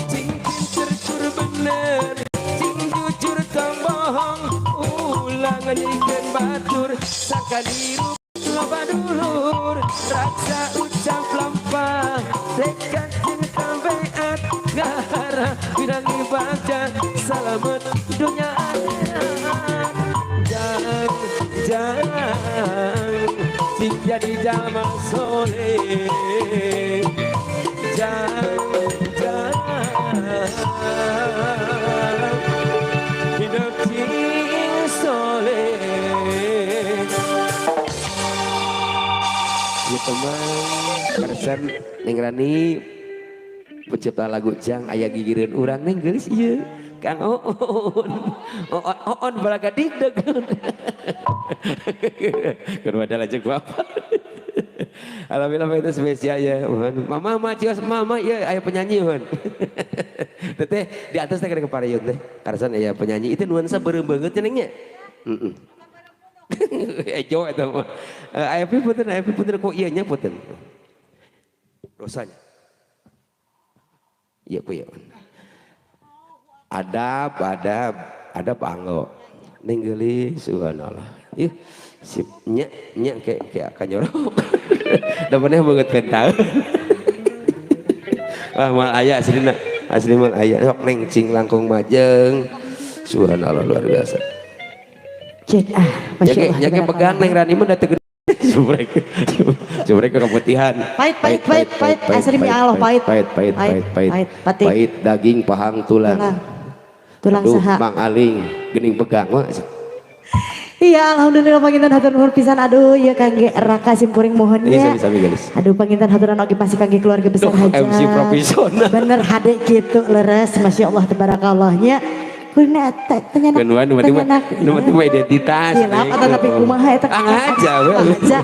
Cing pinter tur bener, cing jujur tong bohong, ulah nganyerikeun batur, sakali loba dulur, raksa ucap lampah, tekad jeung tabeat, ngahara pinangi bagja, salamet dunya akhirat. Jang, jang, cing jadi jalma soleh. Jang, jang, hidup cing soleh. Ya teman, karsan Neng Rani pencipta lagu Jang aya gigireun urang, Neng geulis ieu. Kang Oon. Oon, Oon balaga dikdeg. Keur ada lanjut apa? Alhamdulillah itu spesial ya. Mama, mama cios mama ya aya penyanyi hon. Teteh di atas teh kada keparayun teh. Karsan aya penyanyi itu nuansa beureum beungeut nya, Neng, nya. Heeh. Ejo eta mah. Aya pi punten, aya pi punten kok ieu nya punten. Dosanya. Iya ku ya. Adab, adab, adab anggo. Neng geulis subhanallah. Ih, sip nya nya kayak kayak kanyorok. Da maneh beungeut pental. Wah, moal aya aslina. Asli moal aya. Sok Neng cing langkung majeng. Subhanallah luar biasa. Cek ah, Masya Nya Allah. Nya ge pegang Neng Rani mah da teu subrek. Subrek ke keputihan. Pahit, pahit, pahit, pahit. Asli mi Allah, pahit. Pahit, pahit, pahit, pahit. Pahit, pati. Pahit daging pahang tulang. Tulang. Tulang Aduh, saha. Mang Aling geuning pegang mah. Iya, alhamdulillah panginten hatur nuhun pisan, aduh ya kangge Raka simkuring mohon Iya, nya. Sami-sami geus. Aduh, panginten haturan oge masih kangge keluarga besar Duh, hajat. MC profesional. Bener hade gitu leres, Masya Allah tabarakallah nya. Kuna tanya Kan nu penting mah nu penting mah identitas. Hilap atau tapi kumaha eta. Ah, aja we. Aja.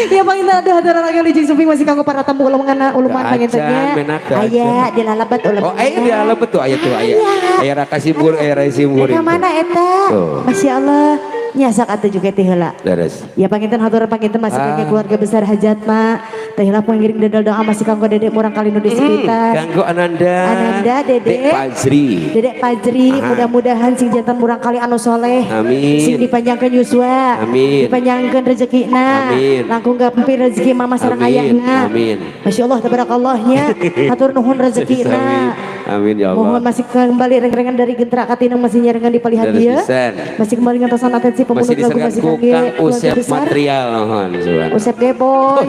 Ya panginten aduh haturan oge lijing sumping masih kanggo para tamu uluman uluman Acan, pangintennya. Menak Aya di lalabat uleman. Oh, aya di lalebet tuh, aya tuh, aya. Aya Raka Simbur, aya Raka Simbur. Eta mana eta? Tuh. Masya Allah. Nyasak atuh juga teh heula. Leres. Ya panginten haturan panginten masih Ah. kangge keluarga besar hajat ma. Teh heula pengiring dedel doa masih kanggo dedek murang kali nu di sekitar. Kanggo Ananda. Ananda, Dedek. Dek Fajri. Dedek Fajri, Ah. mudah-mudahan sing janten murang kali anu soleh. Amin. Sing dipanjangkeun yuswa. Amin. Dipanjangkeun rezekina. Amin. Langkung gampir rezeki mama sareng Amin. ayahna. Amin. Masya Allah tabarakallah nya. Hatur nuhun rezekina. Amin. Amin ya Allah. Mohon masih kembali reng-rengan dari Gentra Katineng masih nyarengan di palihan Leres dia. pisan. Masih kembali ngantosan atensi Masih pemunut lagu diserahkan masih ku kangge Kang keluarga Usep besar. Material mohon subhanallah. Usep Geboy.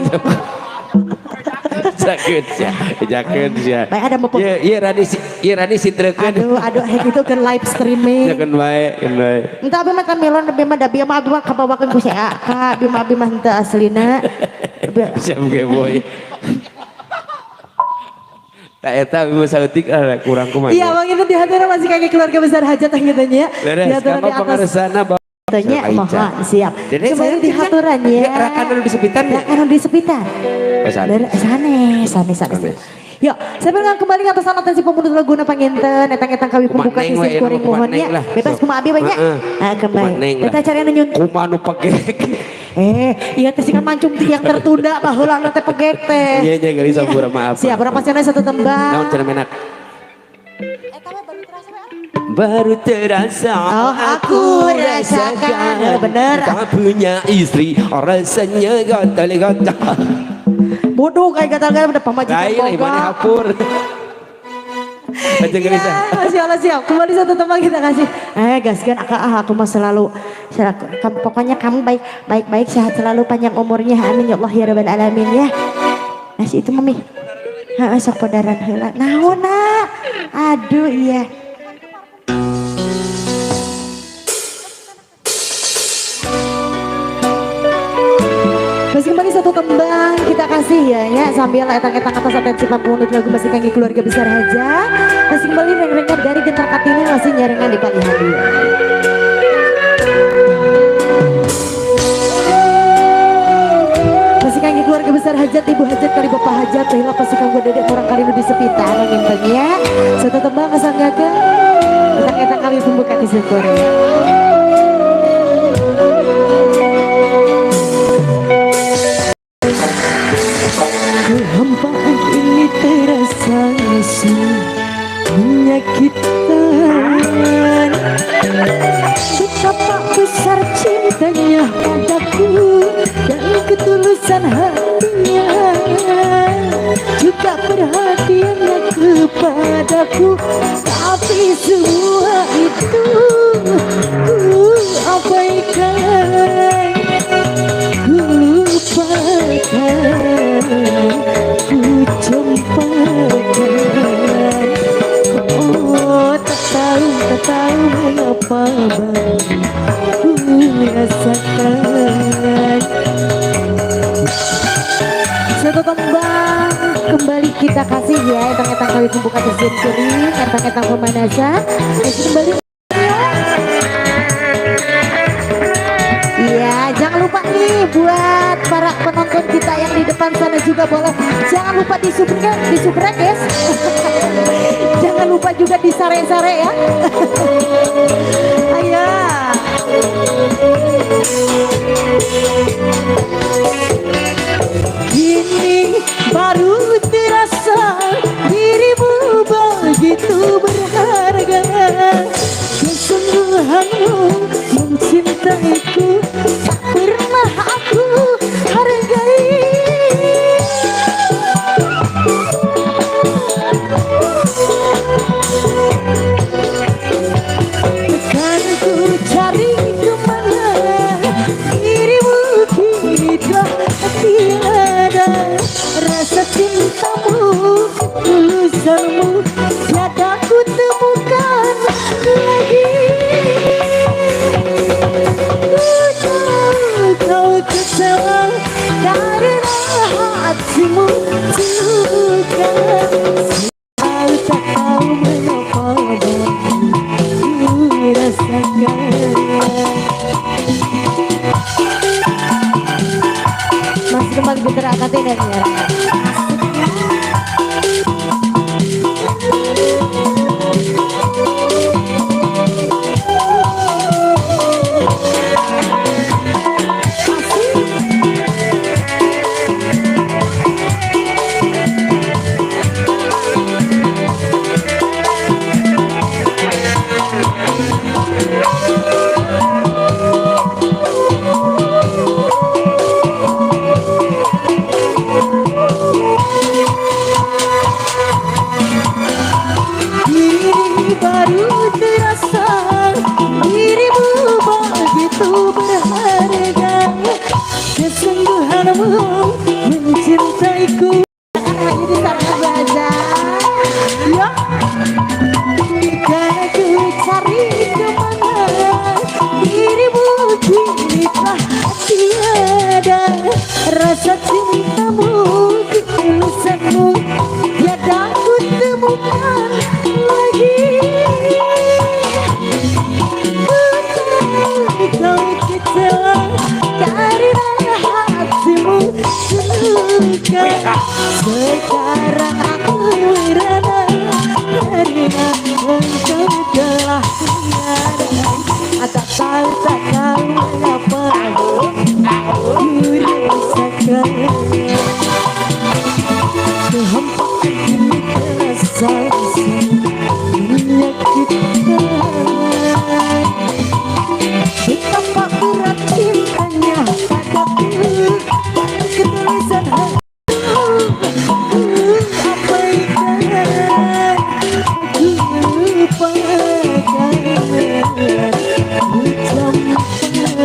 Jaket ya, jaket ya. Baik ada mau Iya, iya Rani, iya Rani sitrekeun. Aduh, aduh, heck itu kan live streaming. Jakeun bae, keun bae. Entah abi mah kan melon abi mah da bieu mah abi mah kabawakeun ku si ka abi mah henteu aslina. Siap Geboy. Tak eta abi mah saeutik ah kurang kumaha. Iya, bang itu dihaturan masih kangge keluarga besar hajat gitu nya. Leres, Dihaturan kanggo di atas pangaresana tanya mohon siap. Jadi Kembali dihaturan ya. Ya, rakan anu di sepitan ya. Rakan di sepitan. Oh, sanes. Leres, sanes, sanes, sanes. Sanes. Yuk, saya bilang kembali ngatos atensi pemunut laguna panginten etang-etang kami Kumaha pembuka neng sistem we, kuring kumaha mohon neng ya. lah. Bebas kumaha abi banyak. Heeh. Ah, kembali. Kumaha neng lah. Kita cari anu nyun. Kumaha nu pegek. Eh, iya teh sih kan mancung yang tertunda baheula teh pegek teh. Iya, iya, geulis sampura maaf. Siap, berapa sih satu tembang. Naon cenah menak? Baru terasa. Oh, aku rasakan. Bener. Tak punya istri rasanya gatal gatal. Bodoh kayak gatal-gatal udah pamajikan Lain lah boga. mana hapur. Aja Iya, gelisah. Masya Allah siap. Kembali satu tembang kita kasih. Eh, gaskan akak ah, aku mah selalu, selalu pokoknya kamu baik baik baik sehat selalu panjang umurnya. Amin ya Allah ya rabbal alamin ya. Nasi itu mami. Heeh, sok podaran heula. Naon nak? Aduh iya. Masih kembali satu tembang kita kasih ya ya sambil etang-etang atas atensi pamunut lagu masih kangge keluarga besar aja. Masih kembali reng-rengan dari Gentar Katini masih nyarengan di palihan dia. Masih kangge keluarga besar hajat, ibu hajat kali bapak hajat, tehlah pasti kanggo dedek kurang kali lebih sepitar ya. Satu tembang kesanggakeun etang-etang kali pembuka di syukur. Ketulusan hatinya, juga perhatiannya kepadaku. Tapi semua itu ku abaikan, ku lupakan, ku campakkan. Oh, tak tahu, tak tahu mengapa ku rasakan. Satu tembang kembali kita kasih ya, etang-etang kali pembuka sim kuring, etang-etang pemanasan. Kasih kembali. Iya, jangan lupa nih buat para penonton kita yang di depan sana juga boleh. Jangan lupa disubrek, disubrek, guys. Jangan lupa juga disare-sare ya. Ayo. Kini baru terasa dirimu begitu berharga. Kesungguhanmu mencintaiku tak pernah aku hargai. Kan ku cari kemana dirimu kini telah tiada. Rasa cintamu, ketulusanmu tiada ku temukan lagi. Ku tahu kau kecewa karena hatimu terluka. Kau tak tahu mengapa ku rasakan. Masih kembali bergerak dan ya. Kini baru terasa dirimu begitu berharga. Kesungguhanmu mencintaiku hanya di sana saja. Ya, kan ku cari kemana dirimu kini telah tiada. Rasa cintamu, ketulusanmu tiada ku temukan lagi. Ku tahu kau kecewa karena hatimu terluka. Sekarang aku merana karena engkau telah tiada. Tak tahu, tak tahu mengapa ku rasakan kehampaan ini terasa menyakitkan. Betapa berat cintanya padaku dan ketulusan hatiku ku abaikan, ku lupakan, ku campakkan.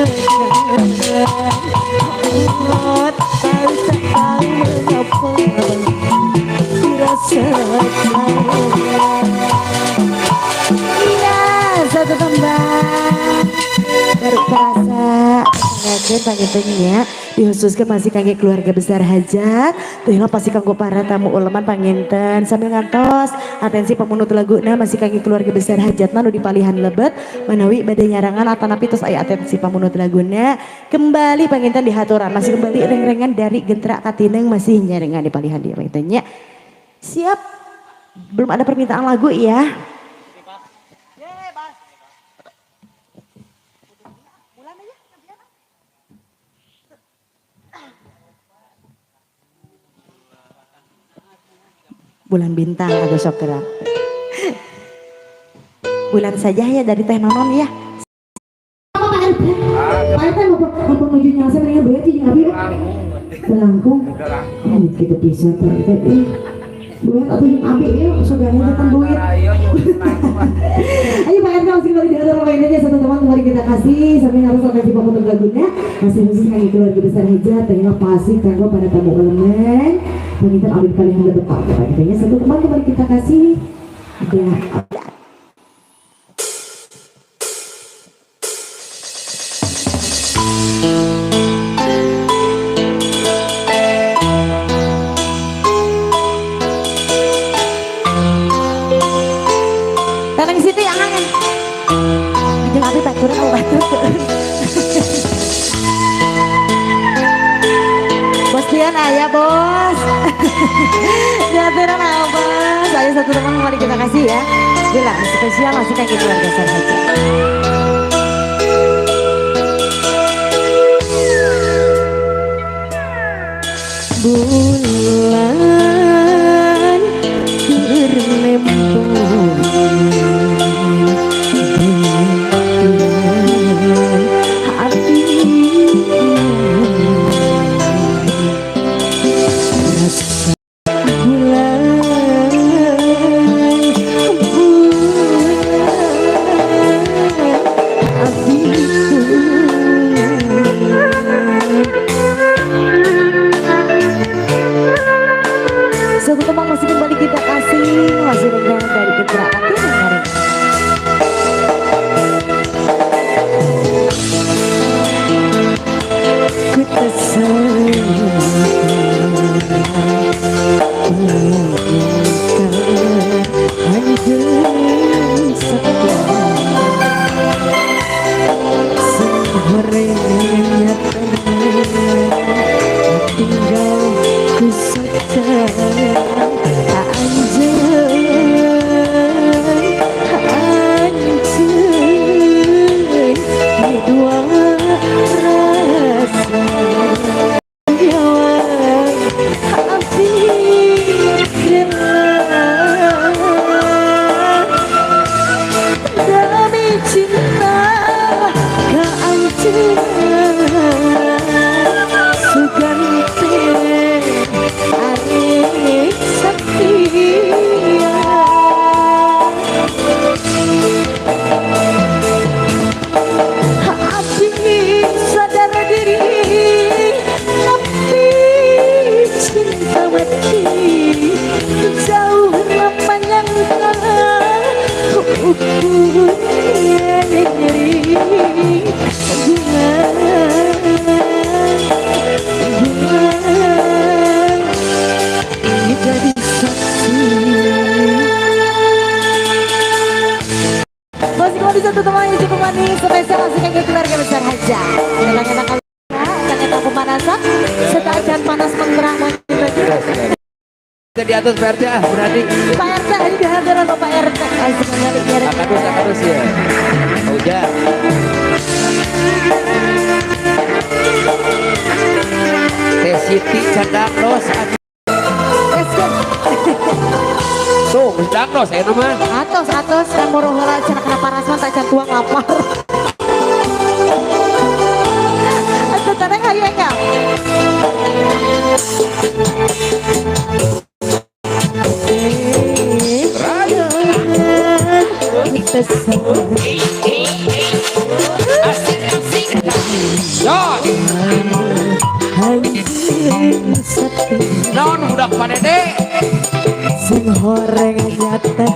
Oh, tak tahu, tak tahu mengapa ku rasakan. Iya, satu tembang baru terasa pengajian pangintennya dikhususkan masih kangge keluarga besar hajat tuh pasti kanggo para tamu uleman panginten sambil ngantos atensi pemunut laguna masih kangge keluarga besar hajat manu di palihan lebet manawi bade nyarangan atanapi terus aya atensi pamunut laguna kembali panginten dihaturan masih kembali reng-rengan dari Gentra Katineng masih nyarengan di palihan di pangintennya. Siap, belum ada permintaan lagu ya. Bulan bintang atau sok gerak. Bulan saja ya dari Teh Nonon ya. Apa Pak Arban? Pak Arban mau menuju nyalsa mendingan bayar cicing abi. Telangkung. Gitu bisa Pak RT. Duit atau yang ambil ya, saudaranya tetap duit. Ayo Pak RT masih kembali di atas permainannya satu teman kembali kita kasih sampai harus kasih pemutar lagunya masih khusus kami keluarga besar hijab terima kasih kanggo pada tamu elemen wanita ambil kalian lebih Pak katanya satu teman kembali kita kasih ada. Tanang situ ya angan. Jeung abi baturan au batur. Bos Dian aya bos. Baturan aya bos. Ayo satu teman mari kita kasih ya. Bila spesial masih kayak keluarga saja. Bulan keur nempo Di atas Pak RT ah, berarti Pak RT ini di hadapan Bapak RT. Akadus ya. Udah. Teh Siti candaknos. Tuh, candaknos ya mah. Atos atos kan moro heula cenah kana parasman tak can tuang lapar. Atuh tanang hayu enggal. Non budak panede sing horeng nyata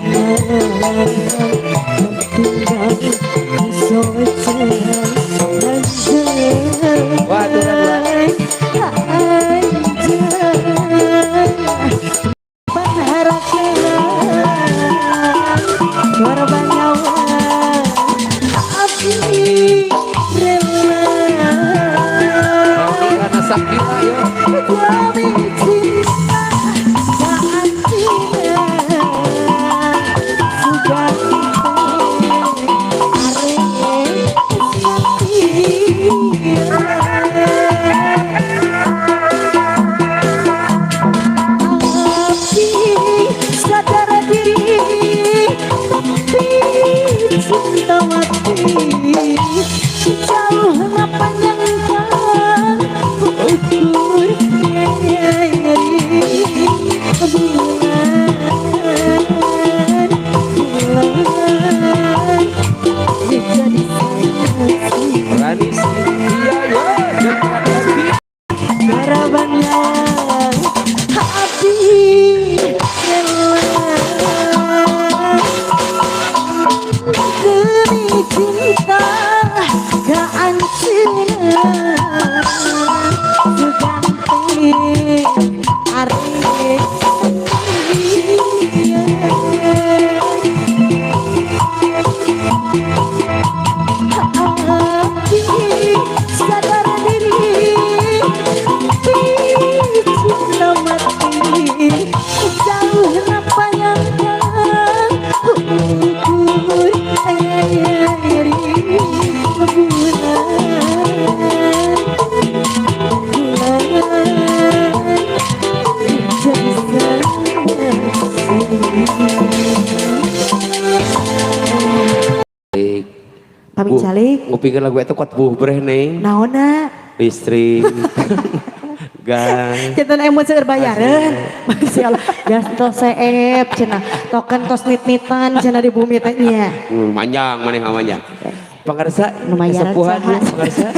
Pami calik. Ngupingkeun lagu eta kuat buh breh neng. Naonna? Listrik. Gas. Janten emut seueur bayareun. Masya Allah. Gas tos seep cenah. Token tos nit-nitan cenah di bumi teh nya. Manjang maneh mah manjang. Pangarsa Lumayan kesepuhan saha. Pangarsa.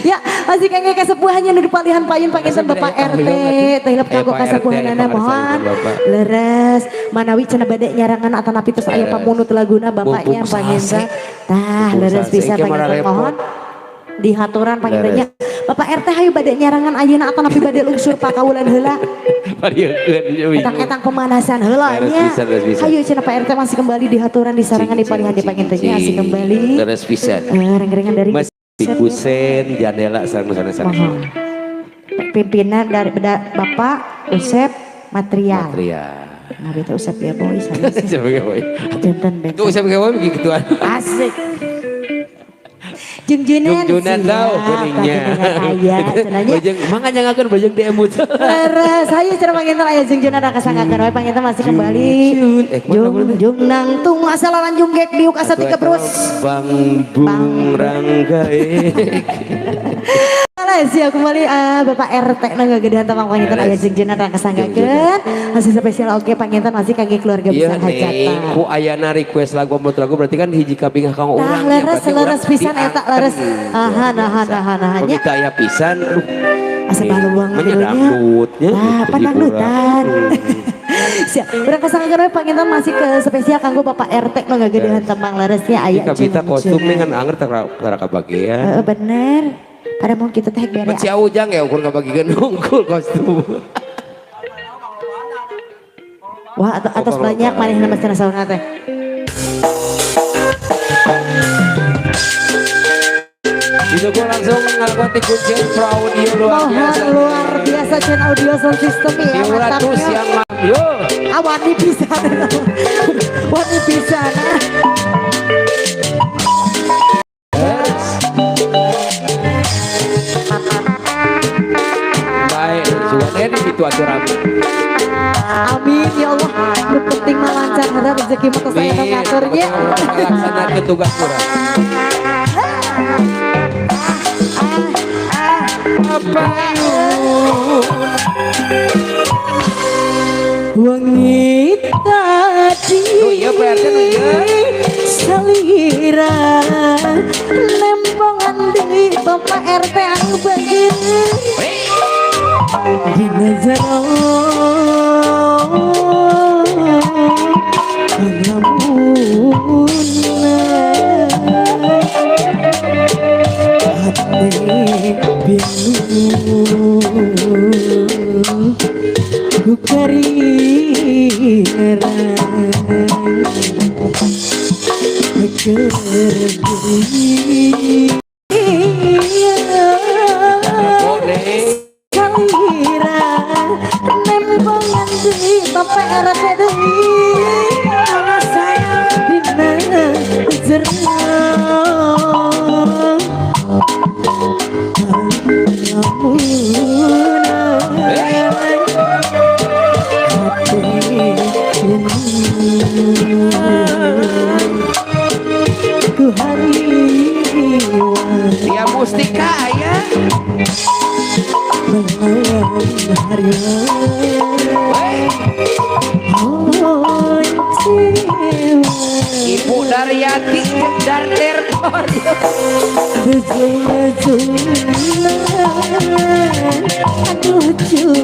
Ya, masih kengke kesepuhannya nu dipalihan payun panginten Bapak RT. Teh hilap kanggo kasepuhanana mohon. Leres, manawi cenah bade nyarangan atanapi tos aya pamunut laguna bapaknya panginten. Tah, leres bisa panginten mohon dihaturan pangintennya. Bapak RT hayu bade nyarangan ayeuna atanapi bade lungsur pakawulan heula. Etang-etang pemanasan heula nya. Hayu cenah Pak RT masih kembali dihaturan disarangan dipalihan di pangintennya asih kembali. Leres pisan. Reng-rengan dari Mas Kusen jandela sareng sana-sana. Pimpinan dari Bapak Usep Material. Material. Nah, beta Usep ya boy sana. Usep ya boy. Janten beta. Itu Usep ya boy gituan. Asik. Jungjunan. Jungjunan tau geningnya. Aya cenanya. Bojeng mangga nyangakeun bojeng di emut. Leres, hayu cenah panginten aya jungjunan kasanggakeun we panginten masih kembali. Jung jung nangtung asal lanjung gek diuk asa tiga brus. Bang bung ranggae. Siap kembali Bapak RT nu ngagedehan temang panginten aya jungjunan kasanggakeun. Masih spesial oke panginten masih kangge keluarga besar hajatan. Ku ayana request lagu amot lagu berarti kan hiji kabingah kanggo urang. Tah leres leres pisan eta leres. Aha nah nah nah nya. Kita aya pisan aduh. Asa baluang kieu nya. Nah, panangdutan. Siap. Urang kasanggakeun we panginten masih ke spesial kanggo Bapak RT nu ngagedehan temang leresnya aya. Kabita kostum dengan anger tara kabagian. Heeh bener. Pada mau kita teh bere. Si Ujang ya ukur ngabagikeun unggul kostum. Wah, atas banyak manehna mah cenah saurna teh. Didukung langsung ngalakuan ti kucing pro audio luar biasa. Luar biasa Chen audio sound system ya. Mantap siang yo. Ah wani pisan. Wani pisan. Baik, sugan itu atuh rame. Amin ya Allah. Nu penting mah lancar heula rezeki mah tos aya nu ngaturnya. Laksanakeun tugas urang. Wangi tadi salira lempongan di Bapak RT anu bageun dina jero ngalamunna hati bingung ku kariran salira nempongan deui Bapak RT deui dina jero Dia mustika ya. Ibu Daryati Darder.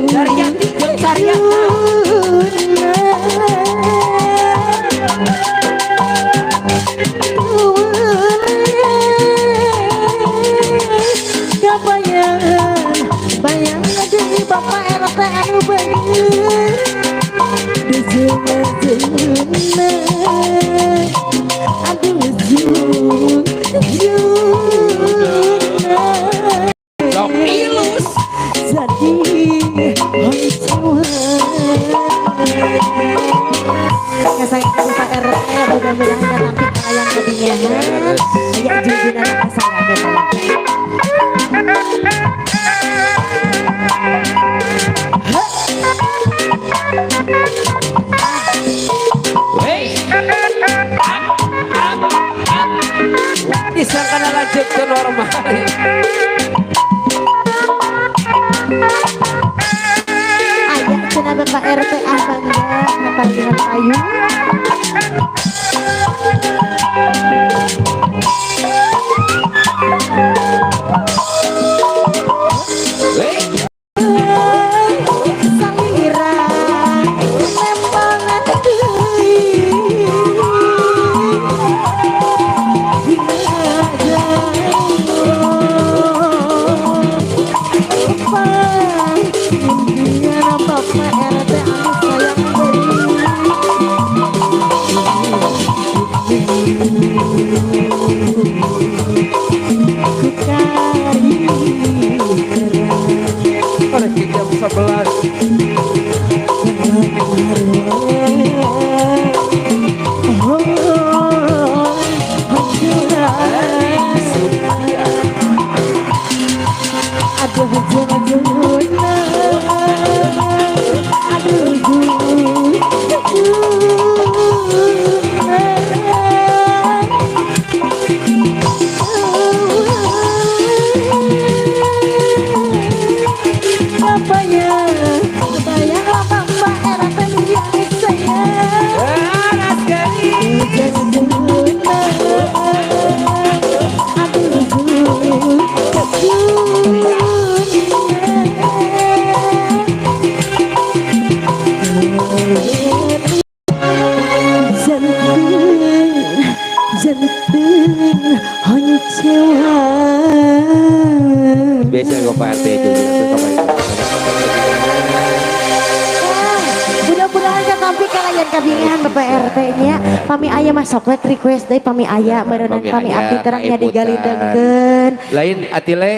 Daryati Daryati. Bayang deui Bapak RT anu bageun dejeng-dejengna aduh jung jungna Sok ilus jadi hancuran. Ya saya Bapak RT mudah-mudahan nanti kalian kebingungan aya jungjunan kasanggakeun. Hey. Ayu. Wey. Salira nembangan deui dina jauh. Impian Bapak RT anu sayang ku kayu kerang. Oleh jam 11. Aduh juna, aduh juna. Bapaknya, bayang apa Mbak RT yang sayang. Panas sekali. Juna, aduh juna. Jantung, jantung honcewa. Biasa gue Pak RT itu. Mudah-mudahan katampi kalian kabingan Bapak RT nya. Pami aya masuk we request deui, pami aya meureunan Pami pami aya, abdi terangnya kaiputan. Digalindengkeun. Lain atile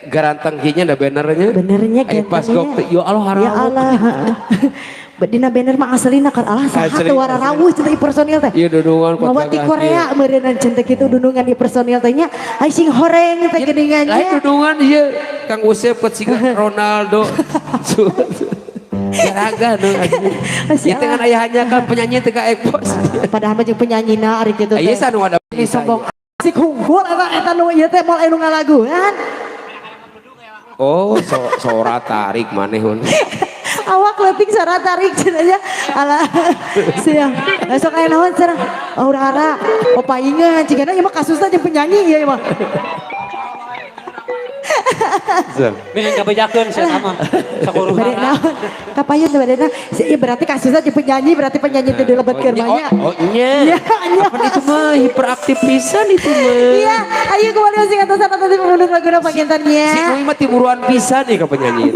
garanteng kinya da benernya. Benernya. Ai pas gok teh, ya Allah. Ya Allah, heeh. Dina banner mah aslina kan Allah saha Asli, teu wararawuh cenah i personil teh. Iya, dudungan kuat Mawa ti gagah Korea meureunnan cenah kitu dunungan di personil teh nya. Ai sing horeng teh geuningan Lain nya. Dudungan ieu Kang Usep ke siga Ronaldo. Garaga nu. Masya Ieu teh kan ayahnya kan penyanyi teh ka ekpos. Padahal mah jeung penyanyina ari kitu teh. Ieu sanu ada. Ini sombong asik hungkul eta eta nu ieu teh moal anu ngalaguan. Oh, so, sora tarik maneh hun. Awak leutik sora tarik cenah nya. Alah, siap. Besok aya naon cenah? Oh, hara. Oh, paingan cigana ieu mah kasusna jeung penyanyi ieu mah. Bilih kabejakeun sia mah. Sakuruh Bade naon? Kapayun teh badena. Ieu berarti kasusna jeung penyanyi, berarti penyanyi teh dilebetkeun mah nya. Oh, nya. Iya, nya. Apa itu mah hiperaktif pisan itu mah. Iya, ayo kembali masih kata sana tadi pemundut laguna pagintannya. Si Nui mah tiburuan pisan nih ke penyanyi.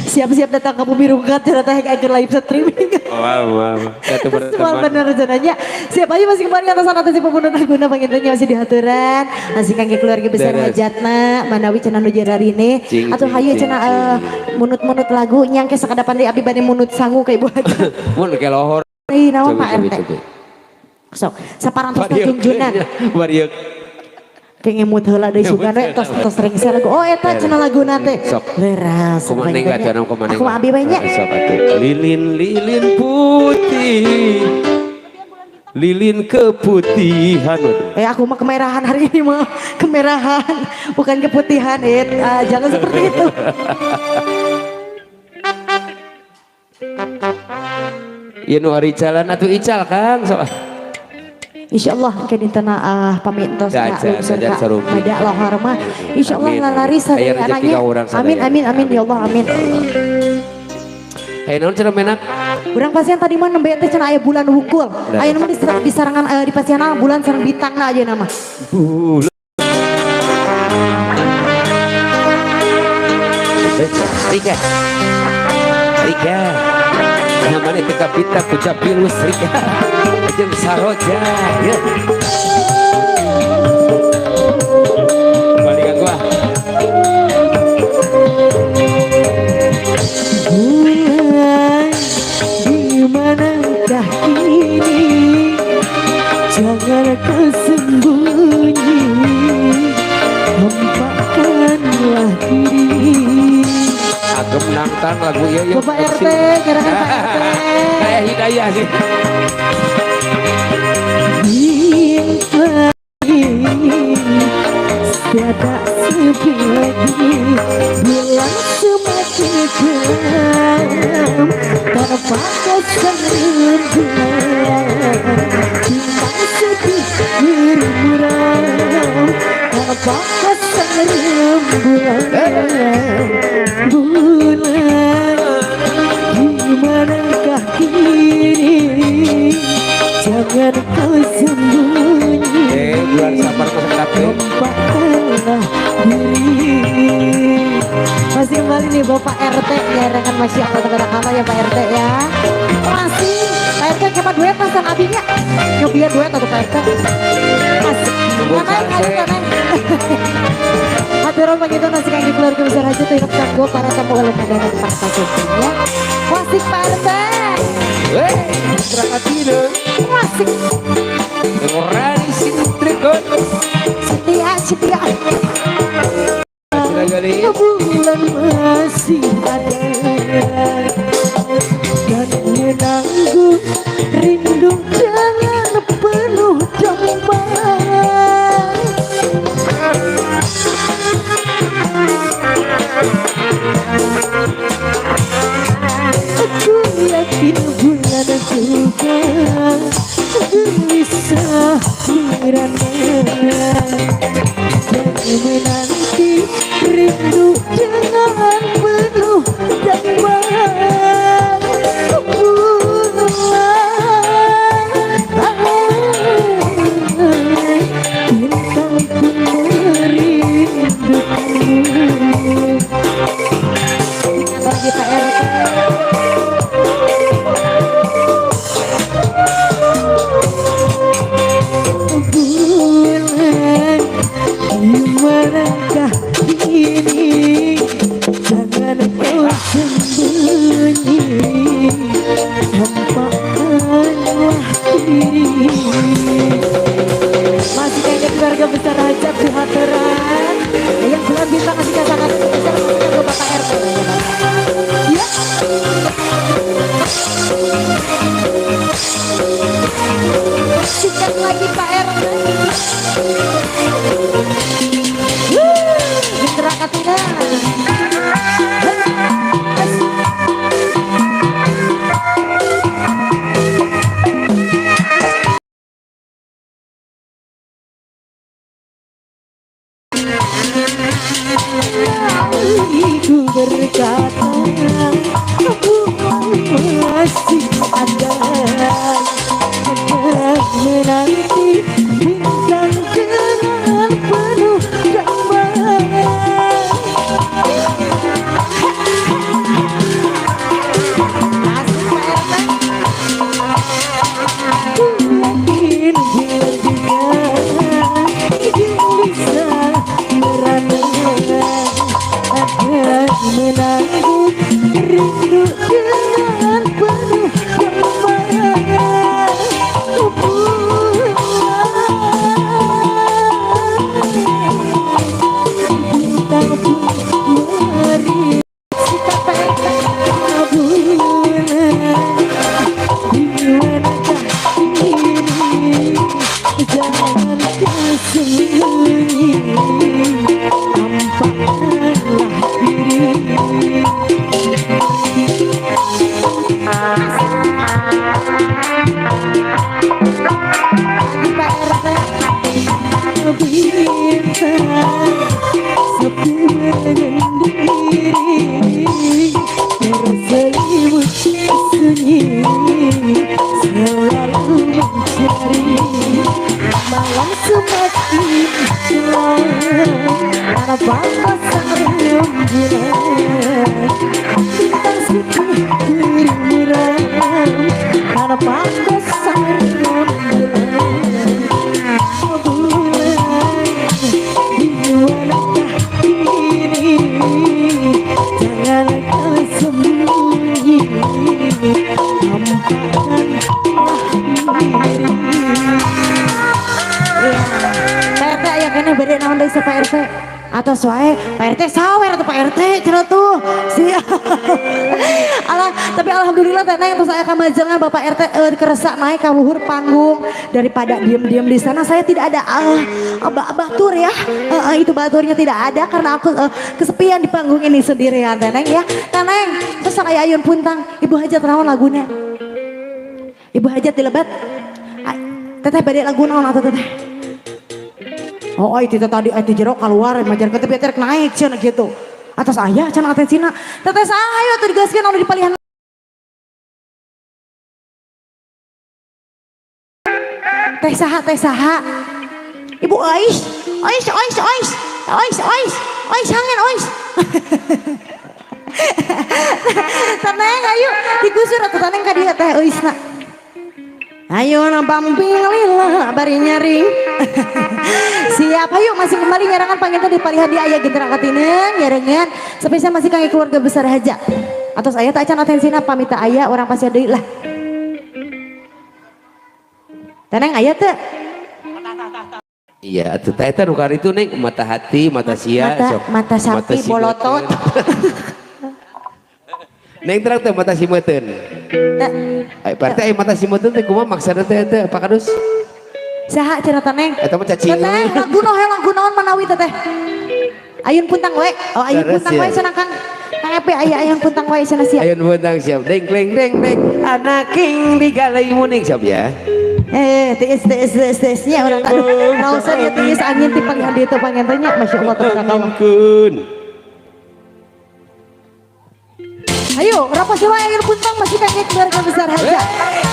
Siap-siap datang ke bumi rungkat ternyata hek agar live streaming. Wow, wow. Satu Semua berteman. bener rencananya. Siap ayo masih kembali atas atas si pemundut laguna pagintannya masih dihaturan. Masih kangge keluarga besar Beres. Hajatna manawi cenah nu jararine Cing, atau cing, hayu cing, cenah cing. Munut-munut lagu nyangke sakadapan deui abdi bade munut sangu ka Ibu Hajat. Mun ke lohor. Ih, naon Cobi, Pak cobi, RT? Cobi. Sok, saparantos junjunan. Bariuk. Kayak ngemut heula deui sugan we tos tos rengse lagu. Oh, eta cenah laguna teh. Sok. Leras. Kumaneng atuh anu kumaneng. Aku abi we nya. Sok atuh. Lilin lilin putih. Lilin keputihan. Eh, aku mah kemerahan hari ini mah. Kemerahan, bukan keputihan. Eh, ah, jangan seperti itu. Ieu nu ari jalan atuh ical Kang. Sok. Insya Allah mungkin dintena ah pamit tos Da, ka aja, lungsur saja ka sarumpi. bada lohor mah. Insya Allah Amin, lalari amin. Aya rezeki sadayana ka urang sadayana.. Amin amin amin ya Allah, amin. Hey, naon cenah menak? Urang pasian tadi mah nembe teh cenah aya bulan wungkul. Bener. Aya mah di sarangan di pasian bulan sareng bintangna aja nama. Bulan. Rika. Rika. Namanya teka pita kucap pilus Rika. Jeung saroja. Ya. Balikan gua. Bulan di manakah kini? Jangan kau sembunyi, tampakkanlah diri. Agem nangtang lagu ieu ieu. Bapak RT, gerakan Pak RT. Kayak hidayah sih. Bintang tiada sepi lagi, bulan semakin gelap. sang rembulan, bintang sedih bermuram tanpa sang rembulan. Bulan, di manakah kini? Jangan kau sembunyi. Eh, bulan Sapar mah sedap eh. Tampakkanlah diri. Masih kembali nih Bapak RT nyarengan, Masya Allah, tabarakallah ya Pak RT ya. Masih Pak RT kema duet pasang abinya. Nyobian duet atau Pak RT. Masih. Tunggu Tangan salse. Tangan. Haturan begitu nasi kaki keluarga besar haji tuh kanggo para tamu oleh dan Pak ya. Wasik Pak RT. Eh, Krakatina. Wasik. Ngorani sing trikon. Setia setia. Cina gali. Bulan masih ada dan menanggung rindu dengan penuh damba. Aku yakin bulan juga gelisah merana dan menanti rindu dengan penuh damba. Bulan, bintang pun merindukanmu. Lagi Pak RT. Bulan, di manakah kini? Jangan kau sembunyi, tampakkanlah diri. Masih kayaknya keluarga besar hajat di haturan yang bulan bintang masih sangat spesial masih ke Bapak RT ya. Sikat lagi Pak RT. Wuh, Mitra Katina. Ku berkata, bulan masih ada dan menanti bintang dengan penuh damba. Asik Pak RT. Ku yakin bulan juga gelisah merana akan menanggung rindu dengan penuh damba. Bulan, bintang pun meri sikap Pak RT. Bulan, di manakah kini? Jangan kau sembunyi, tampakkanlah diri. Lagi Pak RT. Bintang sepi menyendiri, terselimut sunyi, selalu mencari. Malam semakin gelap tanpa pasang rembulan, bintang sedih bermuram tanpa pasang rembulan. Bulan, di manakah kini? Jangan kau sembunyi, tampakkanlah diri. Pak RT aya keneh bade naon deui Pak RT? Atau wae Pak RT sawer atau Pak RT cenah tuh. Si Alah, tapi alhamdulillah teh Neng terus aya kamajengan Bapak RT keresak naik ka luhur panggung daripada diem-diem di sana. Saya tidak ada batur ya. Itu baturnya tidak ada karena aku kesepian di panggung ini sendirian teh Neng ya. Teh Neng, terus aya Ayun Puntang, Ibu Hajat naon laguna? Ibu hajat dilebat. Teteh bade lagu naon atuh teteh? Oh, itu tadi itu jero keluar majar ke tepi naik cenah gitu. Atas ayah cenah atensina. Teteh saha ayo atuh digaskeun anu di palihan. Teh saha, teh saha. Ibu Ais, Ais, Ais, Ais, Ais, Ais, Ais hangen Ais. Taneng ayo digusur atuh taneng ka dieu teh Eisna. Ayo nampamping lila bari nyaring. Siap ayo masih kembali nyarangan panginten di palihan di aya genterang katineng nyarengan spesial masih kangge keluarga besar haja. Atos aya tak acan atensina pamita aya orang pasti deui lah. Teneng aya teu? Iya, atuh teh eta nu itu neng mata hati, mata sia, mata, sok. Mata sapi si bolotot. Neng terang teh mata simeuten. Ai berarti ai mata simeuten teh kumaha maksudna teh teh Pak Kadus? Saha cenah taneng? Eta mah cacing. Teteh lagu naon lagu naon manawi teteh? Ayun puntang we. Oh ayun puntang we cenah Kang. Kang Epe aya ayun puntang we cenah siap. Ayun puntang siap. Deng deng deng deng anak king digalai muning siap ya. Tiis tiis tiis tiis nya urang aduh. Naosan ya tiis angin ti panggihan dieu panginten nya masyaallah tabarakallah. Ayo, rapat siwa ayun puntang masih kangge keluarga besar haja.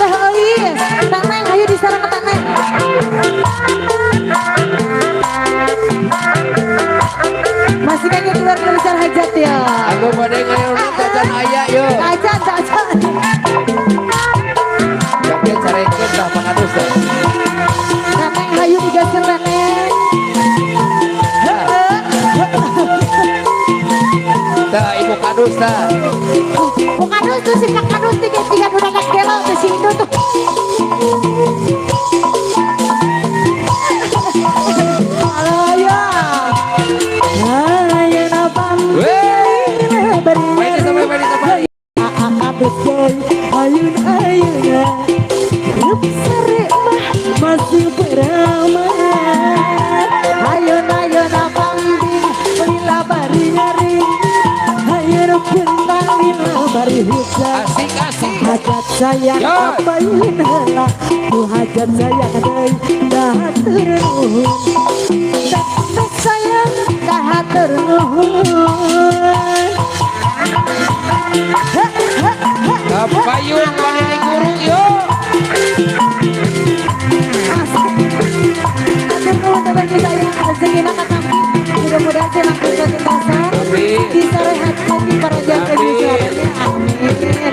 Teh Euis, Taneng, ayo disarang ke Taneng. Masih kangge keluarga besar hajat ya. Aku pada ngayon tacan aya yo. Tacan, tacan. Tapi carekeun tah Pak Kadus teh. Taneng hayu digaskeun Taneng. Tah Ibu Kadus tah. Bu Kadus tuh si Pak Kadus tiga tiga nu dadak gelo tuh si Indo tuh. Ayo. Ayo napam. Ayun ayun. Rup sare mah masih beramat. Ayun ayun napam lila bari nyari. Ayun puntang lila bari hujan. Asik asik. Hajat sayang apain heula. Nu hajat sayang deui dahatur nuhun. Teteh sayang dahatur nuhun. Kapayun panini guru yo. Atur nuhun teteh sayang rezekina katampi. Mudah-mudahan senang bisa tuntasan. Bisa rehat lagi para jaga di selamanya. Amin.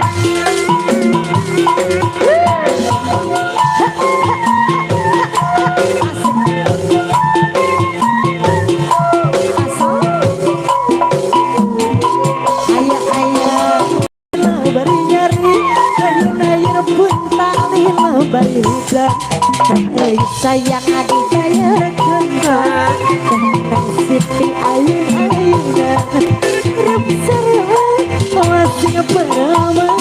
Sayang adik bayar kentang Siti ayun ayunan Rup seru masih beramal.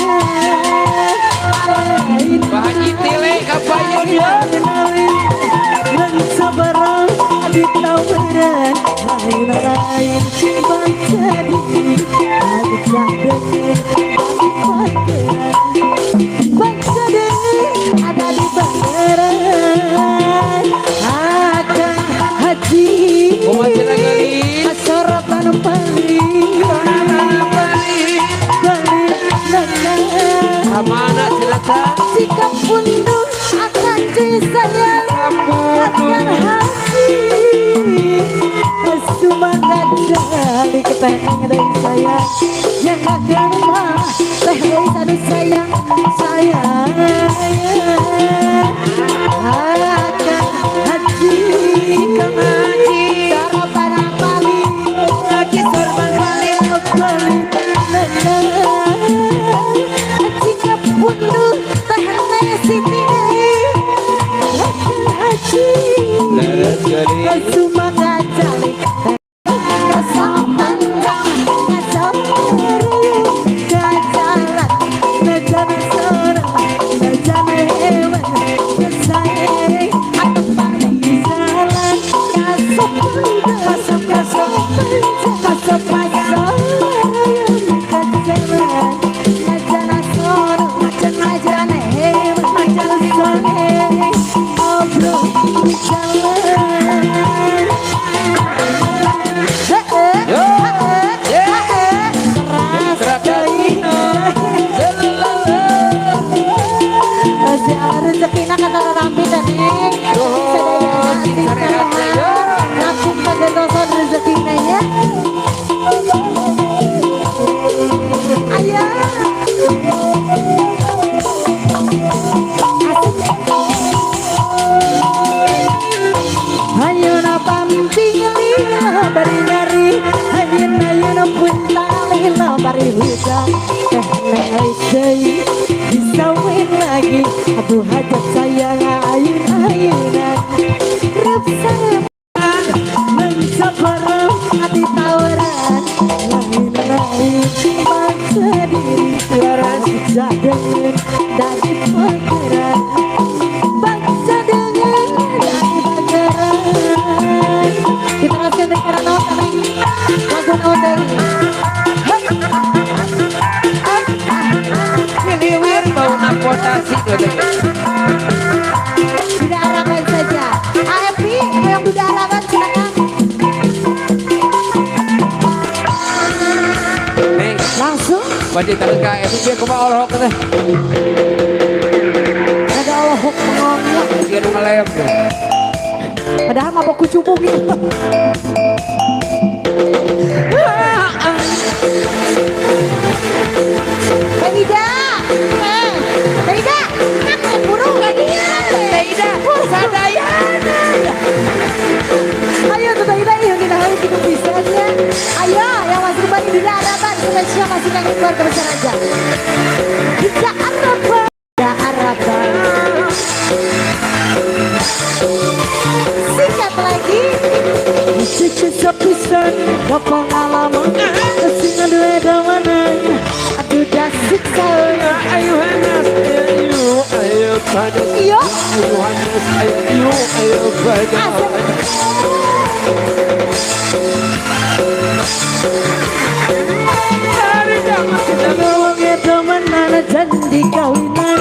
Pak Haji Tile kapayun ya. Sabarang ditawaran lain-lain baca diri baca diri baca diri ada di Bangeran akan haji sorotan paling Kamana silakan sikap punduh akan cuy sayang akan haji sumangga jali keteng dari sayang yang akan mah teh euy anu sayang sayang akan haji kang haji sorotan paling haji sorban paling paling jika punduh teh siti haji sumangga jali Bari hudang teh neng deui disawin lagi. Aduh, hajat sayang ayun-ayunan. Rep sarepan mencaparam hati tawaran lain-lain maksa diri bangsa dengan dari pikiran, bangsa dengan dari pikiran. Kita teruskan dengan naon lagu naon deui? Hey. Ngeliwir bau napotasi tuh teh. Tidak harapan saja. AFP yang tidak harapan, silakan. Neng, Langsung. Wajib terus ka itu dia kumaha olohok teh. Ada olohok mengongnya. Dia nu ngalem tuh. Padahal mabok kucubung gitu. Teh Ida, eh, Teh Ida, kan buru gak dia? Teh Ida, sadayana. Ayo tuh Teh Ida, iya dina hari gitu pisannya. Ayo, yang masih kembali di harapan, spesial masih kanggo keluarga besar aja. Kita harapan, kita harapan. Singkat lagi. Sepisan pengalaman sing duwe damanan aduh dasik saya. Ayo Hanas, ayo, ayo panas. Iya. Ayo Hanas, ayo, ayo panas. Wong damanan janji kawinan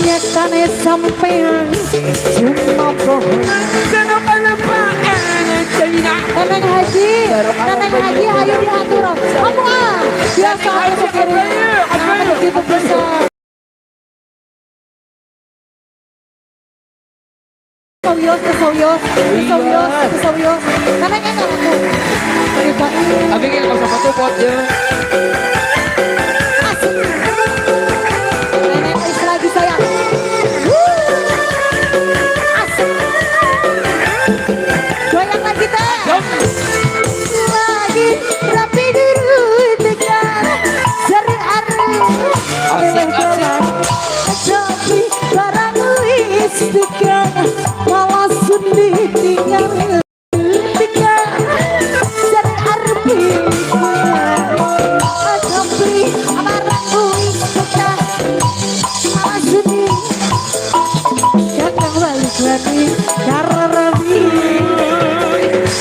nyatane sampean cuma bohong. Neneng Haji, Neneng Haji, ayo diatur. Kamu ah, biasa aku pikirin. Nah, begitu besar. Sawios, sawios, sawios, sawios. Neneng enak aku. Abi ge ka patupot ya. Asik. Neneng is lagi sayang. Asik. Goyang lagi teh. Lagi rapi dirutekan seri aru. Asik, asik. Tapi barang listikan malah sedih tinggal tinggal seri arpi. Tapi barang listikan malah sedih. Kakang balik lagi karena rapi.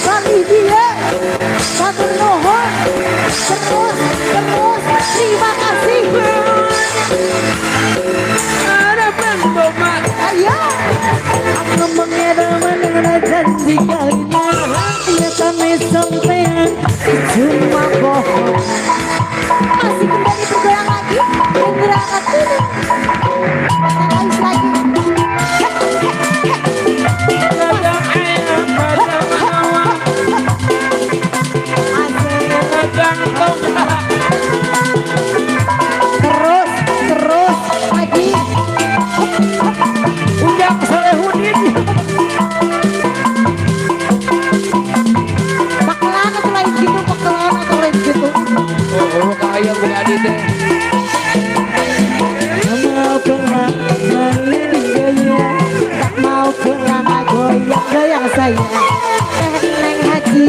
Kami dia satu nuhun terus terus terima kasih. Ayo. Aku mengedaman janji kawinan nyatane sampean cuma bohong. Masih kembali bergoyang lagi bergerak lagi lagi. Terus terus lagi. Ujang Solehudin. Pakelan atau lain gitu, pakelan atau lain gitu. Oh, kaya beli adi teh. Tak mau pernah main gaya, tak mau pernah goyang goyang saya. Teh Neng Haji,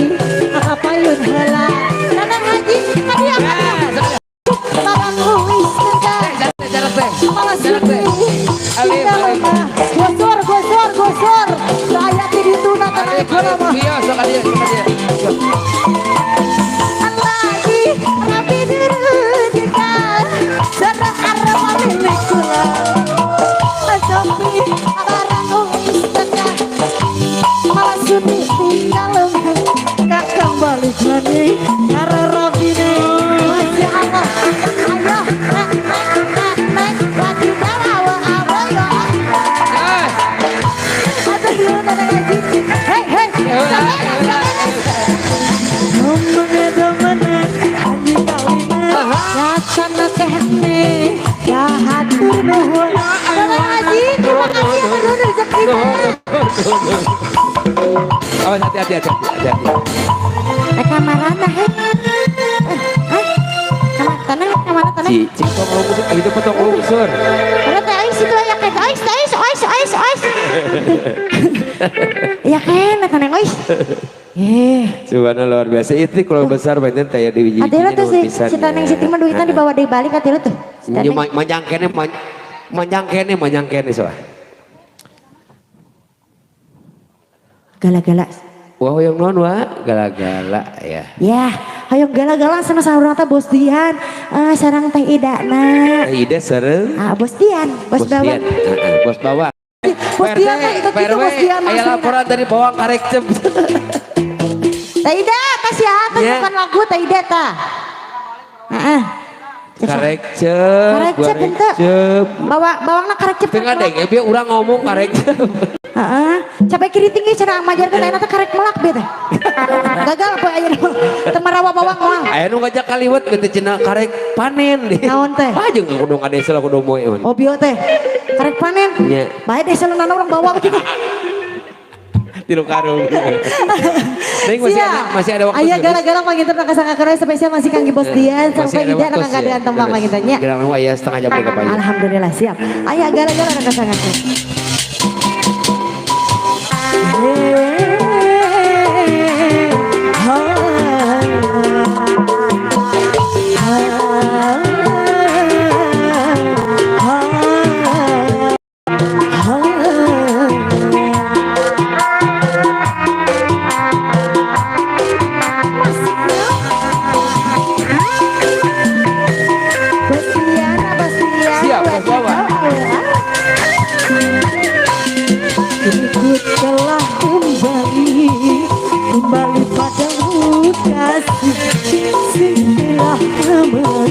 apa payun heula. Neneng Haji, tadi apa? Barang wis tengah. Jarak teh. Malah Jarak teh. sedih. Alif, alif. Gosor, gosor, gosor. Saya tidak itu nak Alif, alif. Iya, sok dia, sok dia. Lagi rapi dirujukan serah arep milik kula. Tapi barang wis tengah. Malah sedih tinggal kakang balik lagi karena rapine. Masya Allah. Ayo, nek, nek, nek, nek, lagi bawa awa ya. Gas. Aduh, Neneng Haji. Hei, hei. Neneng Haji, terima kasih ya nuhun rezekina. Oh, hati-hati, hati-hati, hati-hati. Eh, kamarana, hei. Eh, eh, kamar tenang. hiji. Cing tong lungsur, itu mah tong lungsur. Karena teh ais itu aya kan ais ais ais ais ais. Ya kan eta neng ais. Eh, Subhanallah luar biasa. Itu kalau besar banyak teh di hiji. Adela tuh si si Taneng Siti mah duitnya dibawa dari balik adela tuh. Si Taneng. Manjang kene manjang kene manjang kene soal. Gala-gala. Wah, hoyong naon wa? Gala-gala ya. Ya, hoyong gala-gala sana saurang teh Bos Dian. Ah, sarang Teh Ida na. Teh Ida sareng Ah, Bos Dian, Bos Bos Dian. Bawang. Heeh, Bos Bawang. Bos Dian kan itu gitu Bos Dian Aya maksudnya. Laporan dari bawang karek cep. Teh Ida, kasih atas Ya. bukan lagu Teh Ida ta. Heeh. Karek cep. Karek cep henteu. Cep. Bawa bawangna karek cep. Tengah denge bieu urang ngomong karek cep. Heeh. Cabai kiri tinggi cenah majarkeun ayeuna teh karek melak bieu teh. Gagal poe ayeuna. Teu marawa bawang moal. Aya nu ngajak kaliwat teu cenah karek panen deh. Naon teh? Ah jeung kudu ka desa kudu moe. Oh bieu teh. Karek panen. Nya. Bae desa nu nana urang bawang gitu. Tilu karung. Neng masih ada waktu. Aya gara-gara panginten kasanggakeun spesial masih kangge Bos Dian Masih sampai ada Ida waktu kang kadean tembang panginten nya. Gerang aya setengah jam ke pagi. Alhamdulillah siap. Aya gara-gara kasanggakeun. Bos Dian, Bos Dian. Siap, Bos Bawang. Ku telah kembali, kembali padamu kasih. Setelah lama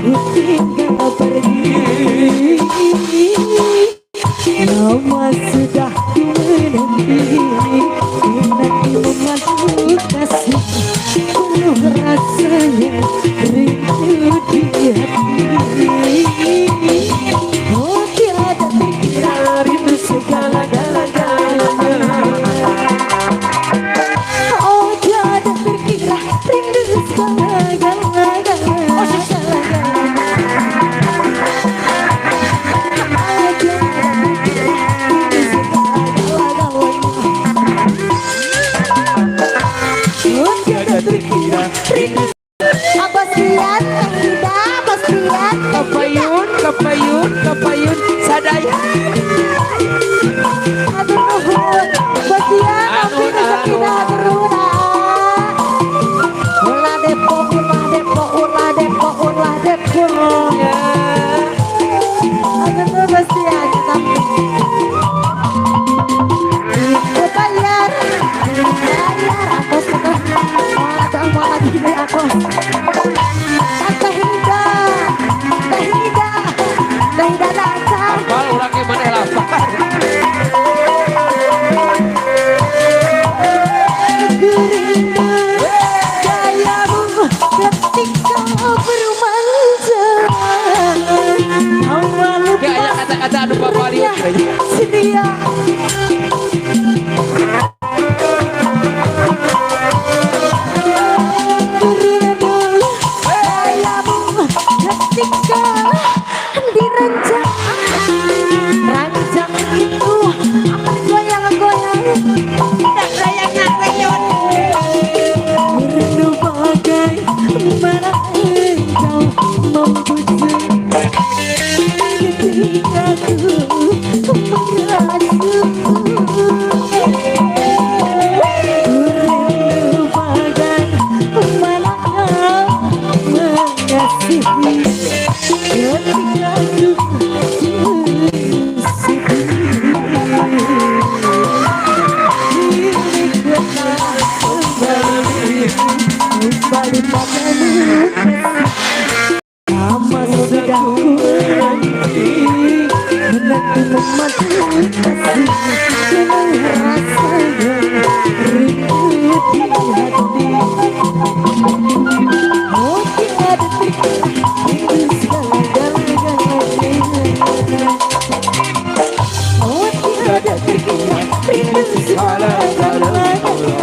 ku tinggal pergi, lama sudah ku menanti, menanti memadu kasih. Penuh rasanya rindu di hati. Oh tiada terkira rindu segala-galanya. Oh tiada terkira rindu segala-galanya. Oh tiada terkira rindu. Bos Dian, Teh Ida, Bos Dian, Teh Ida. Kapayun, kapayun, kapayun, sadaya. Hatur nuhun. Bos Dian, abdi nu sakinah hatur nuhun. Ah. Ulah Depok, ulah Depok, ulah Depok, ulah Depok. Hatur nuhun Bos Dian, tapi. Itu bayar, bayar akos kata. Moal atuh moal lagi deui akos. Teh Ida, Teh Ida, Teh Ida datang. Apal urang ge maneh lapar. Gerinda gayamu ketika bermanja. Awal Ge aya kata-kata anu papaliut. sedia. Gerinda gayamu ketika diranjang. Ranjang itu goyang-goyang. Rindu bagaimana engkau membujuk ketika ku merasuk. Rindu bagaimana kau mengasihi ketika ku sedih. Kembali padamu lama sudah ku menanti, menanti memadu kasih. Memang rasanya rindu di hati. Oh tiada terkira rindu segala-galanya. Oh tiada terkira rindu segala-galanya.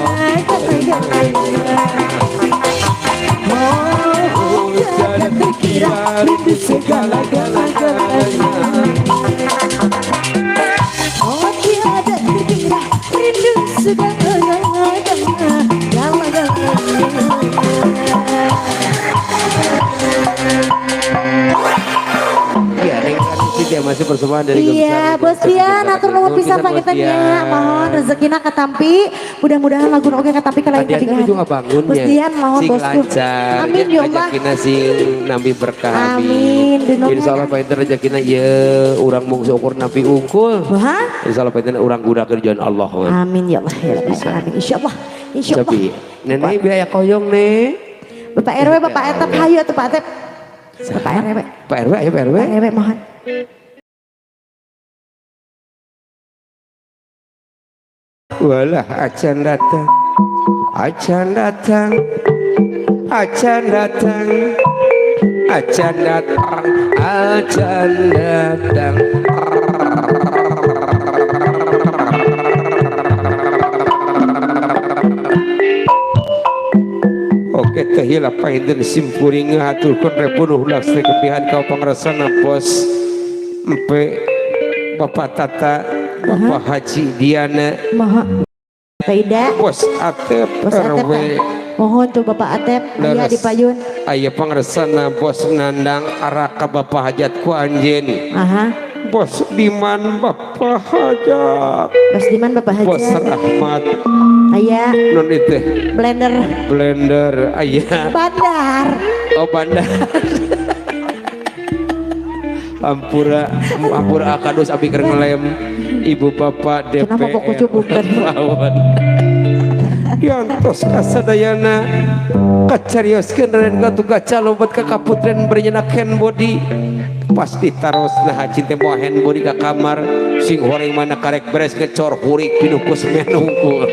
Oh tiada terkira Terkira rindu segala-galanya. Oh, tiada terkira rindu segala-galanya, galanya. Iya, Neng Siti yang masih persembahan dari Iya, Gemsar. Bos Dian, atur nuhun pisan Bos panginten nya. Dian. Mohon rezekina katampi, mudah-mudahan lagu oge katampi kalayan Tadi katingan. juga bangun Bos Dian mohon sing bosku. lancar. Amin ya Allah. Rezekina sing nampi berkah. Amin. Insya Allah panginten rezekina ye urang mung syukur nampi unggul. Wah. Insya Allah panginten urang gunakeun jalan Allah. Amin ya Allah ya Rabbal alamin. Insyaallah. Insyaallah. Tapi nenek biaya koyong nih. Bapak RW, Bapak Etep, hayu atuh Pak Etep. Bapak RW. Pak RW, ayo Pak RW. Pak RW mohon. Walah acan datang, acan datang, acan datang, acan datang, acan datang. Oke teh hilap painten simpuring ngahaturkeun repunuh laksri kepihan kau pangrasana bos empe Bapak Tata, Bapak Haji Diana, Mohon. Pak Ida, Bos Atep Bos Atep. RW. Mohon tuh Bapak Atep, aya di payun. Aya pangrasana Bos Nandang araka Bapak Hajat ku anjeun. Aha. Bos Diman Bapak Hajat. Bos Diman Bapak Hajat. Bos Rahmat. Aya Non itu blender. Blender aya. Bandar. Oh bandar. Ampura ampura akadus abi keur ngelem ibu bapak DPR. Kenapa kok kucu bukan? Yantos kasadayana kacarioskeun ren katu gaca lompat ka kaputren bernyenak hand body pasti taros nah cinta moal hand body ka kamar sing horeng mana karek beres ngecor hurik pinuh ku semen hungkul.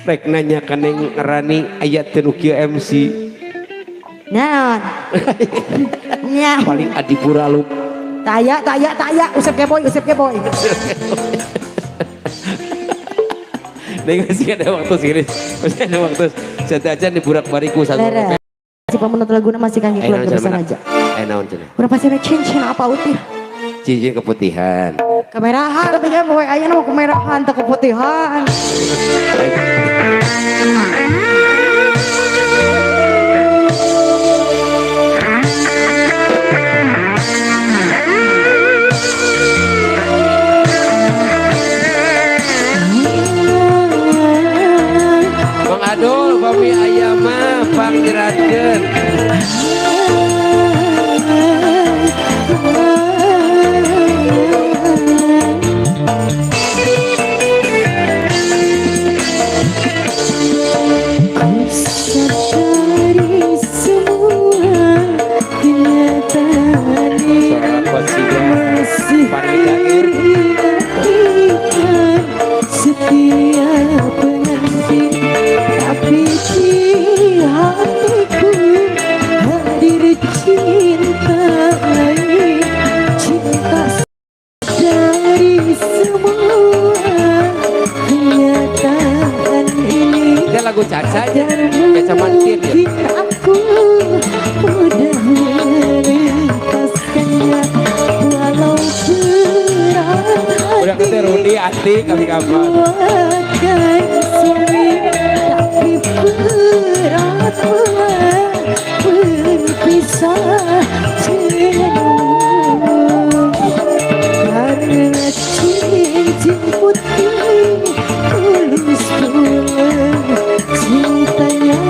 Rek nanya ka Neng Rani aya teu nu kieu MC. Naon? Nya. Paling adipura lu. Taya, taya, taya, usep keboy, usep keboy. Neng masih ada waktu segini. Masih ada waktu. Santai aja di burak bariku satu. Lere. Si pemenang laguna masih kangge keluarga besar aja. Naon cenah? Urang pasti ada cincin apa utih? Cincin keputihan. Kemerahan, tapi kan poe aya mah kemerahan teu keputihan. Bang Adul, pami aya mah pangjeratkeun. Ku sadari semua kenyataan Suara kosiga. masih Paling dagir. berikan setia pengantin, tapi di hatiku hadir cinta lain, cinta dari semua kenyataan ini. Ini lagu Caca aja. Caca Mantin ya. Mungkin aku mudah melepaskannya walau berat Udah kata Rudi Ati kami kapan. Buatkan sulit, tapi berat berpisah denganmu. Karena cincin putih tulus pulang cintanya.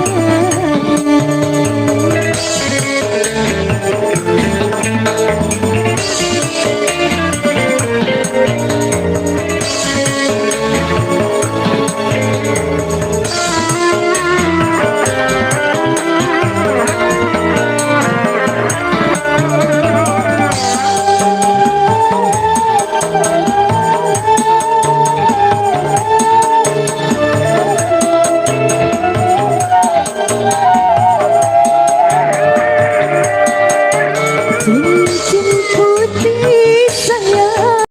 Cincin putih sayang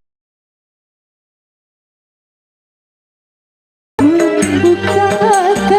membukakan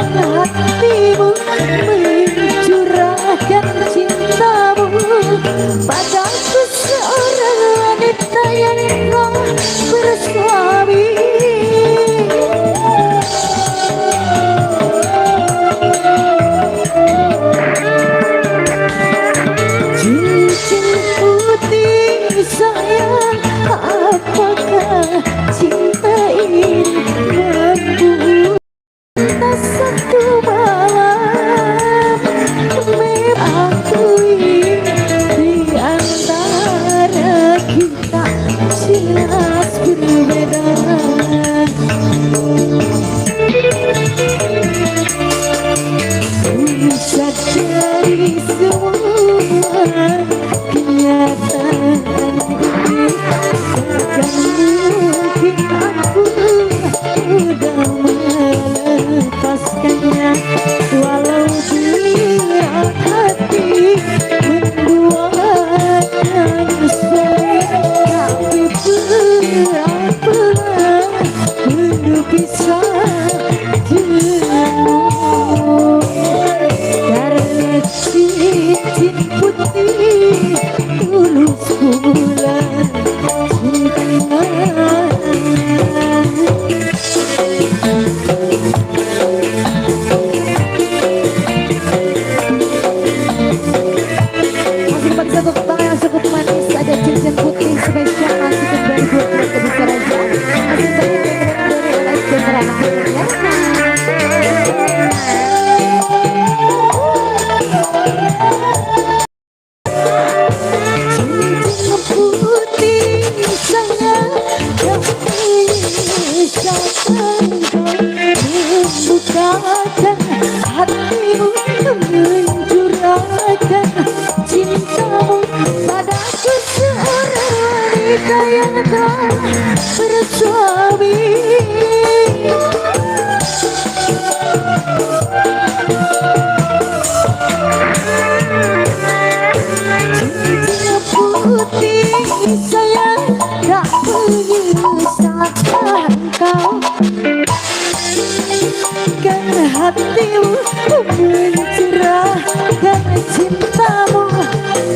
Walau berat hati menduakan saya, tapi pelan-pelan berpisah denganmu. Karena cincin putih tulus bulan cinta. Masih kembali satu tembang yang cukup manis, ada cincin putih spesial masih kembali buat keluarga besar aja. Masih kembali dari LSD Terang ya. Cincin putih sayang yang menyisakan kau, membukakan hatimu, mencurahkan cintamu padaku, seorang wanita yang telah bersuami. Cincin putih sayang tak menyusahkan kau, kan hatimu, mencurahkan cintamu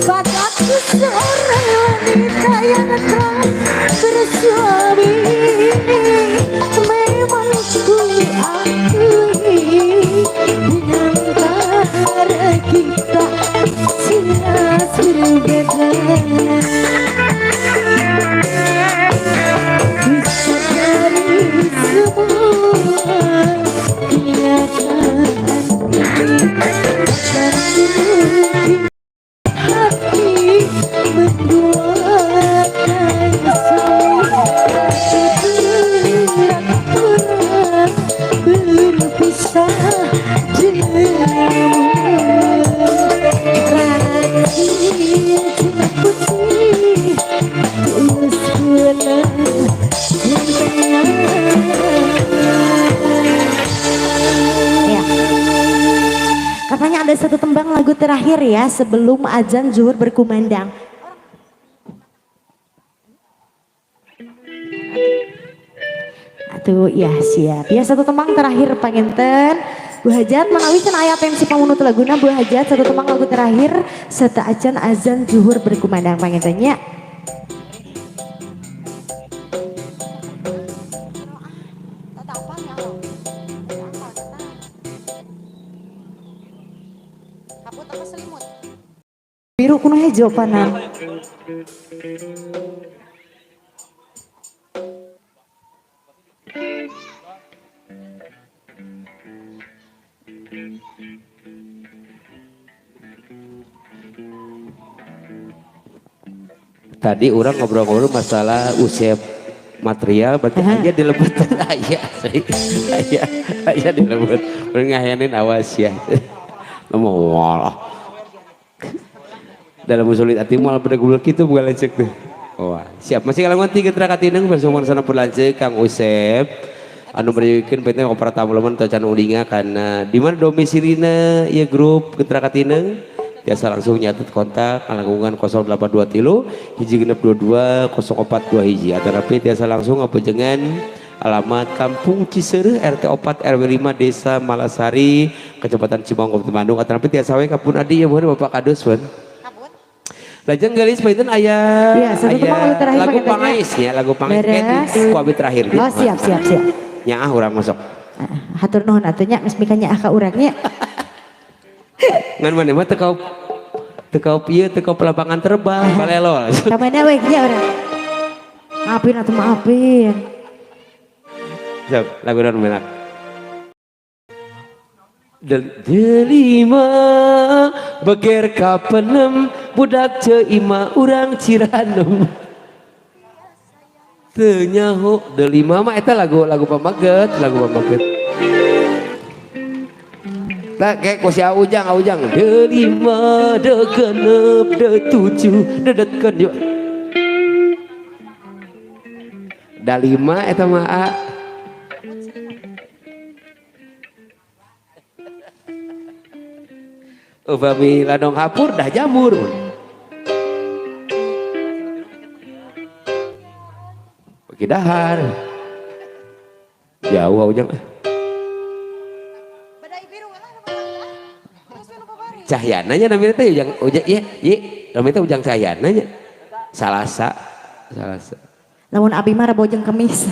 padaku, seorang wanita yang telah bersuami. Memang ku akui di antara kita jelas berbeda. Disadari semua kenyataan ini, dan mungkin hati menduakan saya, berat berat berpisah denganmu. Cincin putih tulus bulan cinta. Ya. Katanya ada satu tembang lagu terakhir ya sebelum azan zuhur berkumandang. Atuh ya siap. Ya satu tembang terakhir panginten. Bu Hajat manawi cenah aya tensi pamunut laguna. Bu Hajat, satu tembang lagu terakhir serta acan azan zuhur berkumandang panginten nya. Biru kuno hejo panan. Tadi orang ngobrol-ngobrol masalah usia material, berarti aya di lebetan aya, aya, aya di lebet. Ngahayanin awas ya. Ngomong dalam sulit hati moal pada goblok kitu bukan lanceuk tuh. Wah, siap. Masih kalangan tiga terakat bersama sana lanceuk Kang Usep. Anu berikan PT operator leman atau can ulinga karena di mana domisilina ya grup Gentra Katineng biasa langsung nyatet kontak langkungan 082 tilu hiji genep 22 04 2 hiji atau rapi biasa langsung ngapejengan alamat Kampung Ciseureuh RT 4 RW 5 Desa Malasari Kecamatan Cimaung Kabupaten Bandung atau rapi tiasa we kapun adi ya mohon Bapak Kadus pun. Lajeng gelis panginten aya Ya, satu aya tembang lagu terakhir lagu panginten nya. pangais ya, lagu pangais Beres. ku abi terakhir. Oh siap siap siap. Nyaah urang masuk. Ah, hatur nuhun atuh nya geus mika nyaah ka urang nya. Ngan maneh mah teu kaup ieu, teu kaup lapangan terbang palelo. Ka mana we nya urang? Maafin atuh maafin. Siap, lagu naon menak. Delima beger kapenem budak ceima urang Ciranum. Teu nyaho delima mah eta lagu lagu pamaget, lagu pamaget. Tak kayak ku si Aujang, Aujang. Delima, de genep, de tujuh, dedetkeun yuk. Dalima eta mah a. Upami ladong hapur dah jamur. Bagi dahar. Jauh ujang. Cahyana nya namanya teh ujang ujang iya iya namanya teh Ujang Cahyana nya. Salasa Salasa. Lamun abi mah Rebo jeung Kemis.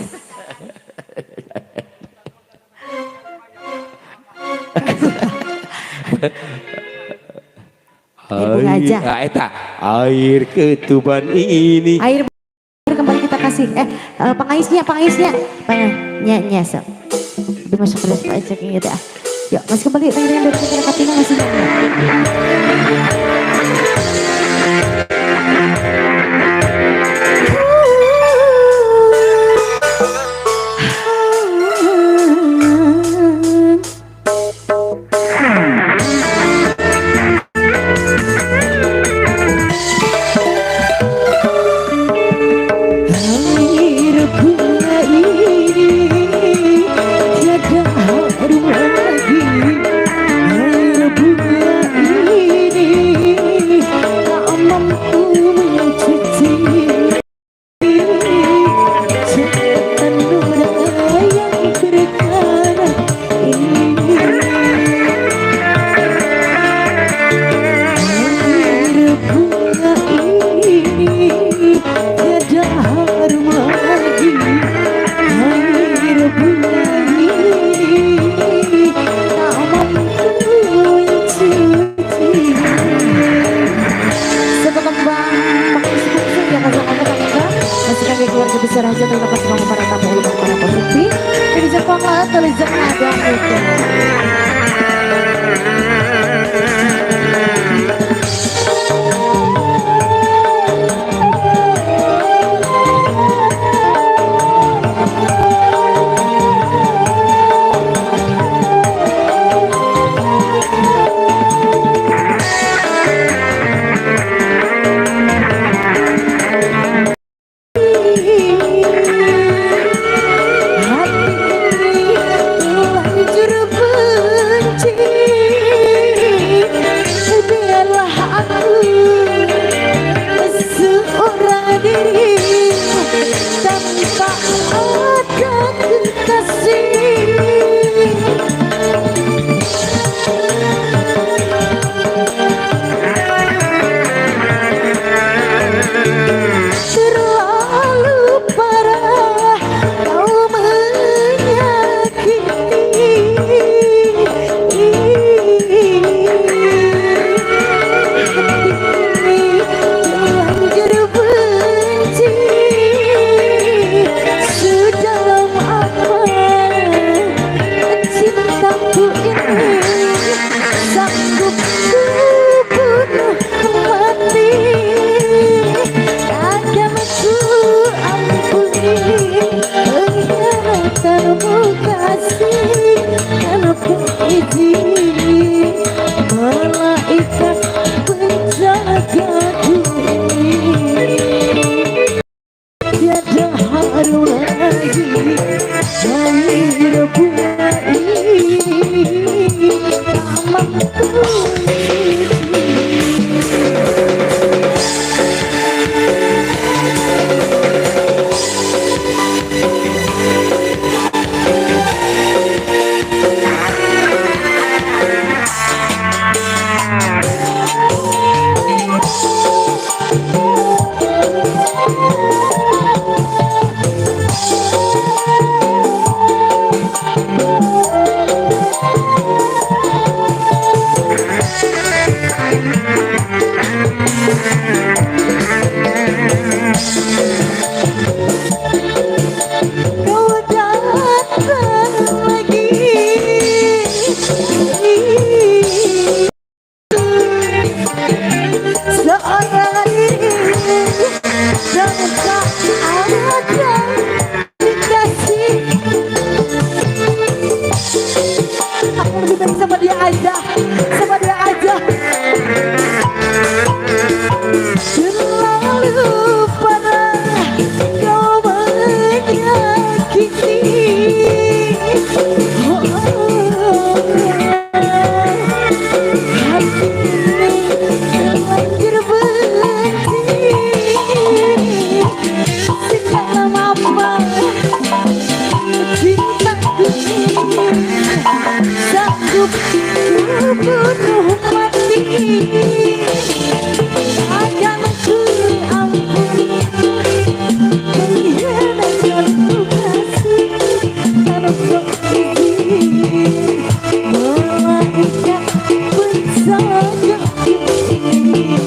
Air bunga aja. Eta air ketuban ini. Air kembali kita kasih. Pangaisnya, pangaisnya. Nya nya sok. Masuk terus Pak Cek gitu ah. Yuk, masih kembali dengan dari masyarakat ini masih. Hati Sanggup ku bunuh mati, akan ku ampuni pengkhianatan kasih tanpa izin. Malaikat pun sangat tinggi.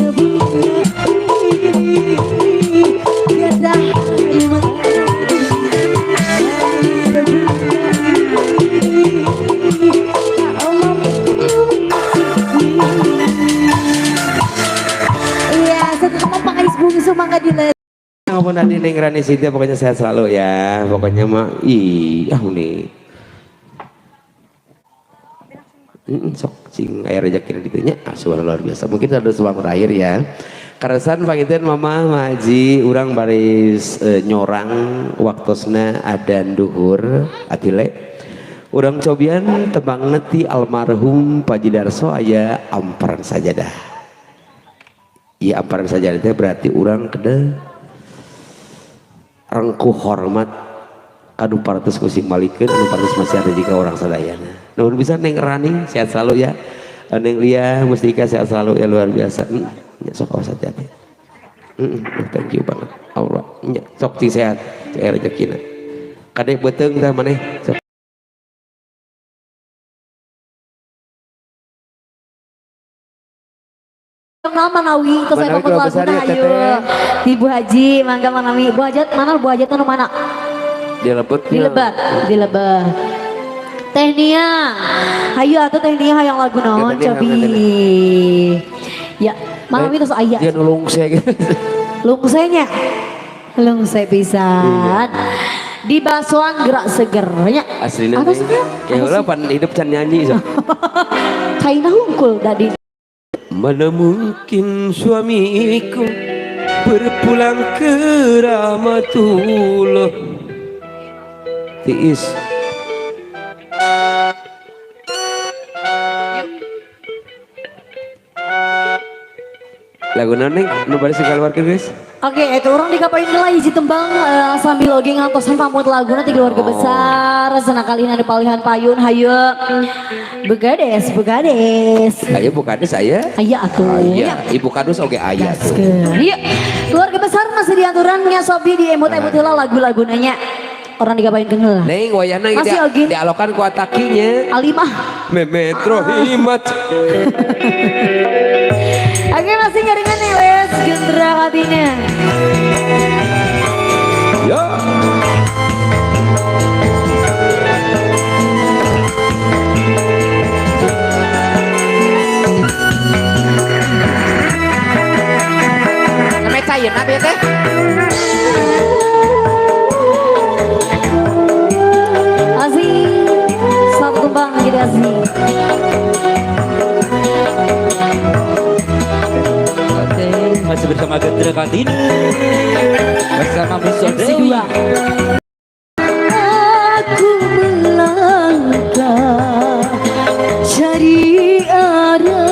Bunga ini tiada harum lagi, tak mampu mengasihi. Iya, satu teman pangais bungsu mangga dile. Ngomong tadi Neng Rani Sintia, pokoknya sehat selalu ya. Pokoknya mah ih ah nih. Sok cing aya rezeki di ditu nya. Ah, suara luar biasa. Mungkin ada sebuah terakhir ya. Karesan panginten Mama Haji urang baris nyorang waktosna adan duhur atile. Urang cobian tembang ti almarhum Pak Haji Darso aya amparan sajadah. Iya, amparan sajadah teh berarti urang kede rengkuh hormat kanu parantos kusing malikeun anu parantos masih ada jika orang sadayana. Nuhun bisa Neng Rani sehat selalu ya. Neng Lia Mustika sehat selalu ya, luar biasa. Ya, sok awas hati-hati. Thank you banget. Allah. Ya, sok cing sehat, cing aya rezekina. Kade beuteung tah maneh. Sok. Nama Manawi, terus saya Manawi pamut keluarga lagu besar ya, ayo. Teteh. Ibu Haji, mangga Manawi. Bu Hajat mana, Bu Hajat anu mana? Di lebet. Di lebet, di lebet. Teh Nia. Hayu atuh Teh Nia hayang lagu naon Ya, Teh Nia, cobi. Teh Nia. Ya, Manawi terus aya. Dia nulung saya gitu. Lungsenya. Lungse pisan. Iya. Di basoan gerak segernya. Aslinya Apa teh. sih? Ya ulah pan hidup can nyanyi so. Kaina hungkul tadi. Mana mungkin suamiku berpulang ke rahmatullah. Tiis. Lagu naon Neng? Nu bari sikaluarkeun guys. Oke, itu orang dikapain heula hiji tembang sambil oge ngantosan pamut laguna ti keluarga besar sana kalian ada palihan payun hayu. Begades, begades. Aya Bu Kadus aya? Aya atuh. Aya, Ibu Kadus oge aya tuh. Gaskeun. Iya, keluarga besar masih diaturannya sobi di emut-emut heula lagu-laguna nya. Orang dikapain heula. Neng wayahna ge Masih oge. Dialokan ku atakinya. Alimah. Memetro himat. Oke, masih garingan nih Les Gendra Katina. Ya. Namanya cayeuna bieu teh. Masih satu tembang gitu asik. Oke, masih bersama Gendra Kartini bersama Muso MC Dewi. 2. Aku melangkah cari arah.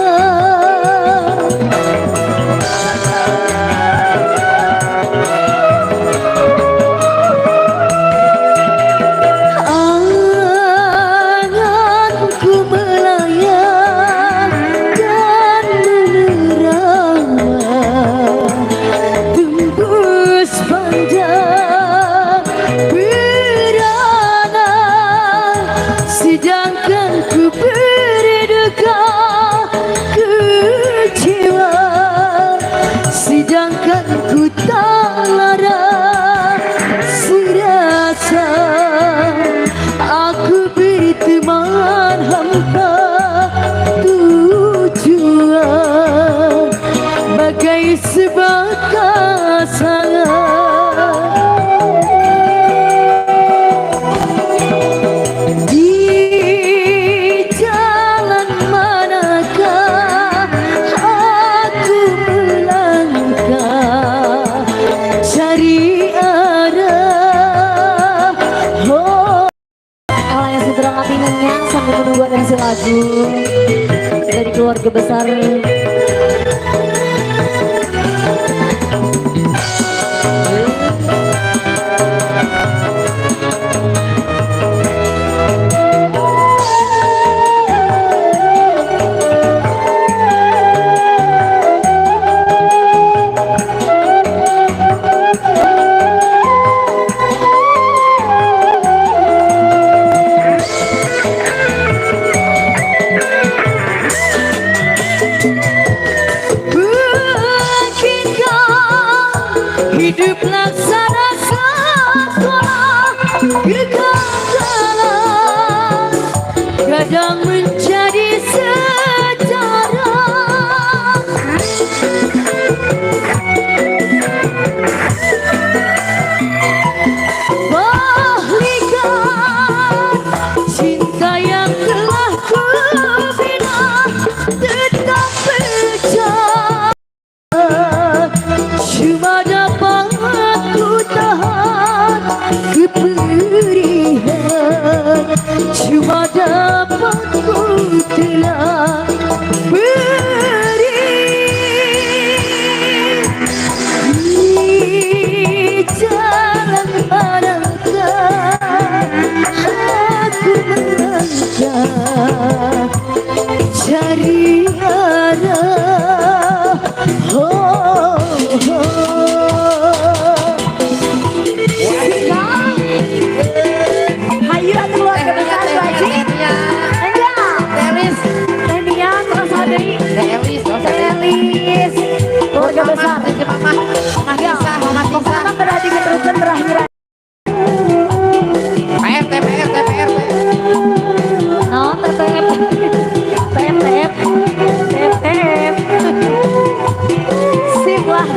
Anganku melayang dan menerawang tembus panjang berana, sedangkan ku berduka kecewa, sedangkan ku tak lara serasa aku berteman hampa tujuan bagai sebatas angan. Di jalan manakah aku melangkah cari arah. Oh. Kalau yang sudah ngatinnya sambil menunggu atensi lagu dari keluarga besar. Kegagalan kadang menjadi sejarah. Bahlikan cinta yang telah kubina tetap pecah. Cuma dapat ku tahan keperihan, cuma dapat ku telan perih. Di jalan manakah aku melangkah cari arah? Oh, oh. Hayu atuh keluarga besar Bu Haji. Enggak. Telis. Teh Nia terus deui. Telis. Telis. Keluarga besar. Mama, Mama Tisa, Mama Tisa. Pokoknya pada diteruskan terakhir. PRT, PRT, PRT. Oh, TTF. TTF. TTF. Sip lah.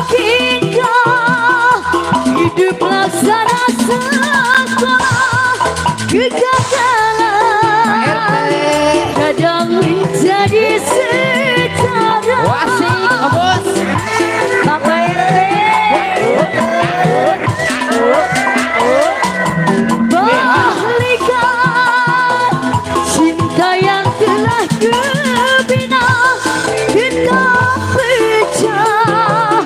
Mungkinkah hidup laksana sekolah kegagalan kadang menjadi sejarah. Wasik, bos. Bapak RT. Bahlikan cinta yang telah kubina tetap pecah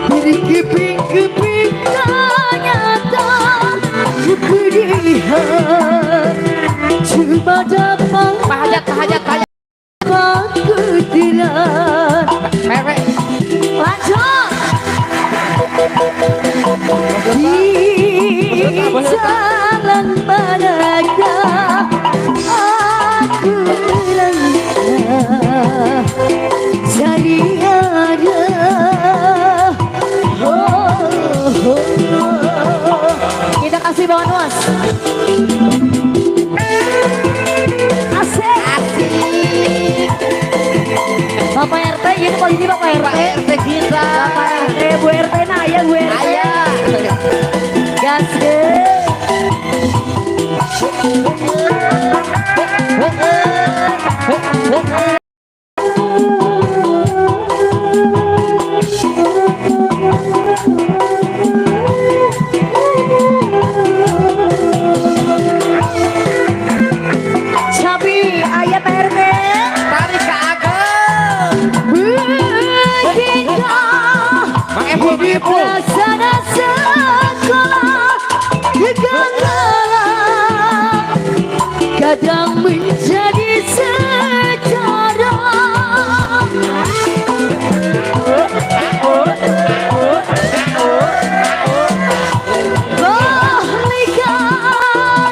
berkeping-keping ternyata kepedihan cuma dapat Pak Hajat, Pak Hajat, Pak Hajat. ku telan. PRT. Lanjut. Di jalan manakah aku melangkah cari arah? Oh, oh. Kita kasih bonus. Asik. Asik. Bapak RT, ini kalau ini Bapak RT. Pak RT kita. Bapak RT, Bu RT, nah ya Bu RT. Ayah. Gas deh. Cabi, ayah Pak RT. Tarik ke ageng. Mungkinkah Mang Epul, Mang hidup Epul. laksana sekolah kegagalan kadang menjadi sejarah. Bahlikan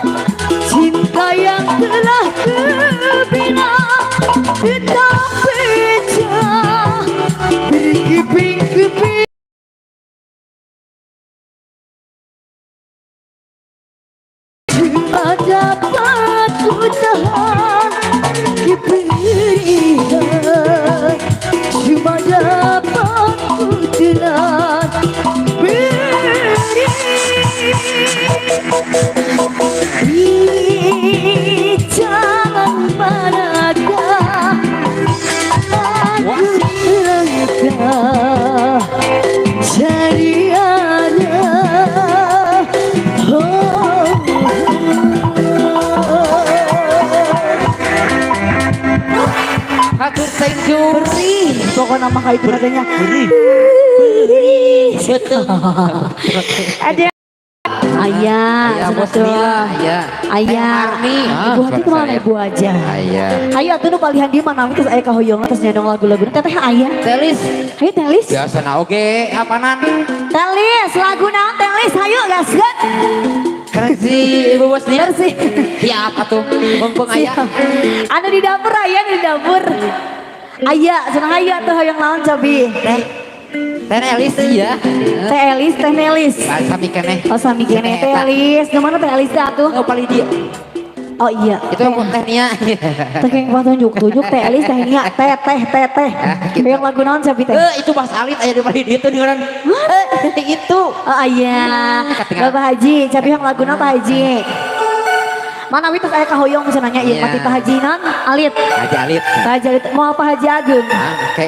cinta yang telah kubina tetap pecah berkeping-keping. Cuma dapat ku tahan keperihan, cuma dapat ku telan perih. Di jalan manakah aku melangkah cari arah? Oh, oh. Hatur, thank you. Perih, pokoknya nama kayak itu nadanya. Perih. Perih. Betul. Ada Ayah, Ayah, bos sana tuh. Nila, ya. Ayah. Teh Marni. Ibu hati kemana ibu aja? Ayah. Ayo atuh nu palihan di mana terus aya kahoyong terus nyedong lagu-lagu teteh ayah. Telis. Ayo Telis. Biasa na oge, apanan? Telis, lagu naon Telis? Ayo gaskeun. Keren si Ibu Bos Nia. Bersih. Siap atuh. Mumpung aya. Siap. Anu di dapur ayah di dapur. Aya, cenah aya tuh hoyong naon cobi. Teh Teh Elis iya. Teh Elis, Teh Nelis. Ah, sami keneh. Oh sami keneh Teh Elis. Nu mana Teh Elis teh atuh? Oh paling dia. Oh iya. Itu yang Teh Nia. Teh yang tunjuk-tunjuk Teh Elis, Teh Nia, Teh Teh Teh Teh. Gitu. Hoyong lagu naon cobi teh? Eh itu Mas Alit aya di paling dieu tuh dengeran. Eh itu. Oh iya. Ketinggalan. Bapak Haji, cobi hoyong lagu naon Pak Haji? Mana witus aya kahoyong cenah nya ieu Iya. pati Pak Haji naon? Alit. Haji Alit. Pak Haji Alit, moal Pak Haji Agung. Ah, oke.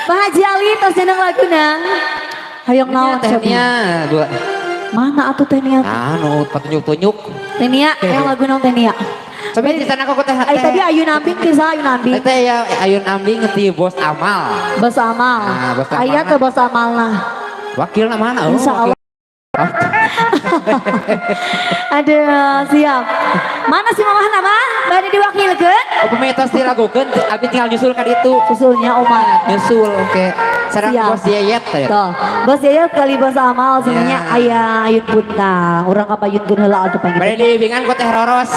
Pak Haji Alit tos jeneng laguna. Hoyong naon Teh cobi? Nia dua. Mana atuh Teh Nia? Ah, nu petunjuk-tunjuk. Teh Nia, yang lagu naon Teh Nia? Coba di sana kok teh. Ay tadi ayun ambing kisah ayun ambing. Teh ya ayun ambing ti Bos Amal. Bos Amal. Ah, Bos Amal. Aya ke Bos Amal lah. Wakil mana? Oh, Insya Allah. wakil. Aduh, siap. Mana sih mamah nama? Bade diwakilkeun? Oh, pemitos dilakukeun abi tinggal nyusul ka ditu. Susulnya Omar. Nyusul oke. Sareng Siap. Bos Yeyet teh. Tuh, Bos Yeyet kali Bos Amal sebenarnya Ya. aya ayun puntang. Urang ka payunkeun heula atuh Bade panggil. dibimbingan ku Teh Roros.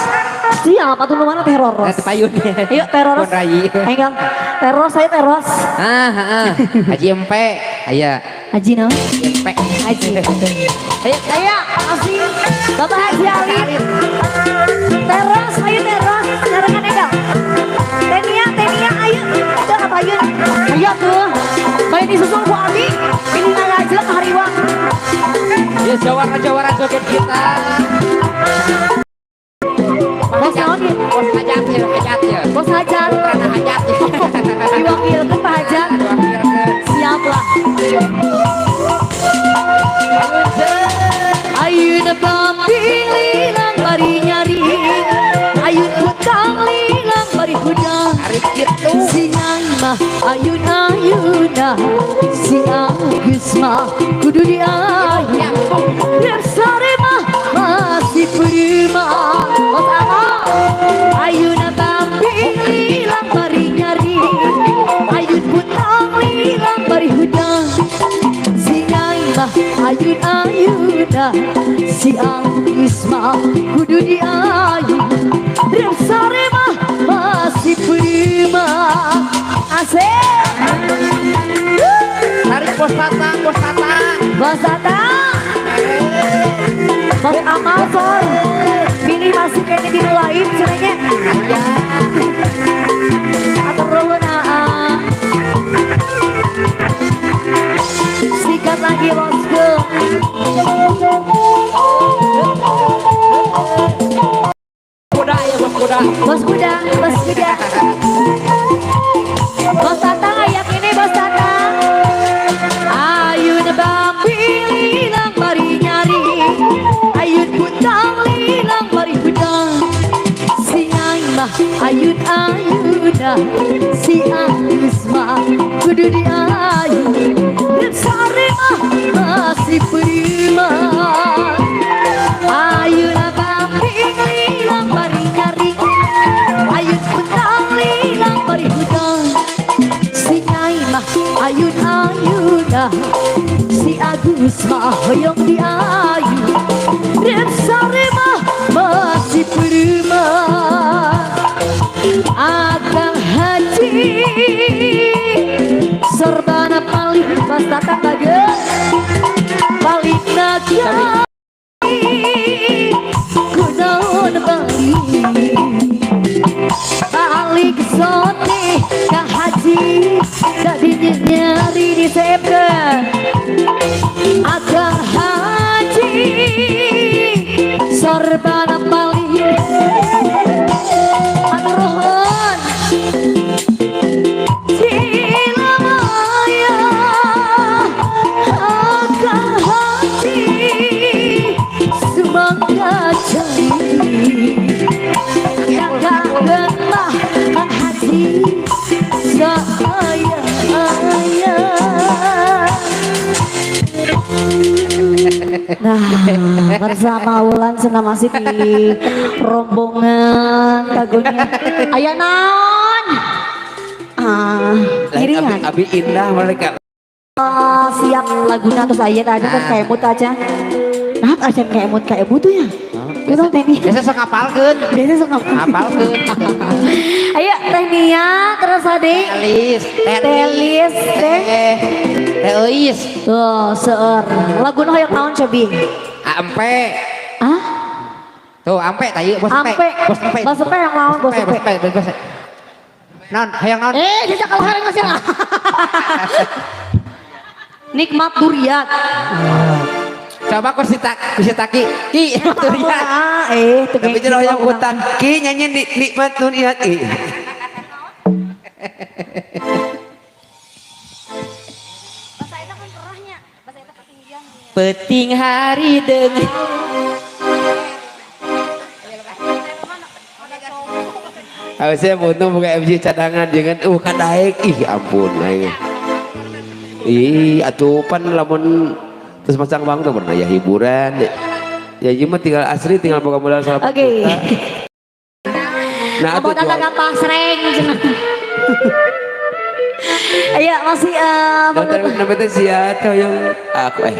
Siap, atuh nu mana Teh Roros? Teh payun. Ayo Teh Roros. Pun rai. Enggal. Teh Roros saya Teh Roros. Ah, heeh. Haji Empe, aya. Haji naon? Empe. Haji. Ayo, ayo, kasih. Bapak Haji Ali. Teros, ayo teros. Sarangan enggal. Tenia, Tenia, ayo. Udah apa ayo? Ayo tuh. Balik disusul ku Abi. Ini ngajlek hariwang. Ya jawara-jawara joget kita. Bos naon ieu? Bos hajat ya, hajat ya. Bos Hajat. Karena hajat ya. Diwakilkeun Pak Hajat. Siap lah. Ayun pampilinang bari nyari. Ayun hutang lilang bari hudang. Tarik gitu. Si Nyai mah ayun ayuna. Si Agus mah kudu diayun. Biar sore mah masih prima. Bos Amal. Ayun pampilinang bari nyari. Ayun hutang lilang bari hudang. Si Nyai mah ayun ayuna. Si Agus mah kudu diayun. Biar sore mah masih prima. Asik. Tarik Bos Tatang, Bos Tatang. Bos Tatang. Bos Amal sor. Pilih masih kayaknya di lain cenanya. Atur nuhun aa. Sikat lagi bosku. Kuda ya Bos Kuda. Bos kuda, bos kuda. Bos Tatang ayak ini Bos Tatang. Ayun bambi lilang bari nyari. Ayun butang lilang bari hudang. Si Nyai mah ayun ayuna. Si Agus mah kudu diayun. Dan sare mah masih prima. Ayun bambi lilang bari nyari. Ayun butang lilang bari hudang. Si Nyai mah ayun ayuna. Si Agus mah hoyong diayun. Dan sare mah masih prima. Akang Haji serbana paling pas datang bagus paling naga kunaon balik balik sote ka haji tadi nyari di sepke Akang Haji sorbana paling anuruhun Cilamaya Akang Haji Sumangga cai Yang kangen mah Kang Haji Saya ayah. Nah, bersama Wulan senang masih di rombongan kagunya. Aya naon? Ah, Lain abi, ngiringan. abi indah mereka. Oh, siap laguna terus aya tadi kan kayak emut aja. Nah, aja kayak emut tuh ya. Kunaon Teh Nia? Biasa sok ngapalkeun. Biasa sok ngapalkeun. Ayo Teh Nia terus adik. Telis, Telis, teh. Teh Euis. Tuh, seueur. Laguna hoyong naon cobi? Ampe. Hah? Tuh, ampe tah ieu bos empe. Ampe. Bos empe. Bos empe yang naon, bos empe? Bos empe, bos empe. Naon, hayang naon? Eh, jajak kalau hari ngasih. Nikmat duriat. Coba ku si Taki. Ki, duriat. Eh, Tapi jadi hoyong utang ki nyanyi nikmat duriat. Ih. Bahasa eta kan kerahnya, bahasa eta ketinggian. Peting hari dengan Harusnya buntung buka MC cadangan jangan kadaek ih ampun aing. Ih atuh pan lamun terus masang bang tuh pernah ya hiburan. Ya ieu mah tinggal asri tinggal boga modal 1 juta. Nah, atuh Modal jual. dagang pasreng cenah. Ayo masih Daftar nama teh sia teh hoyong aku eh.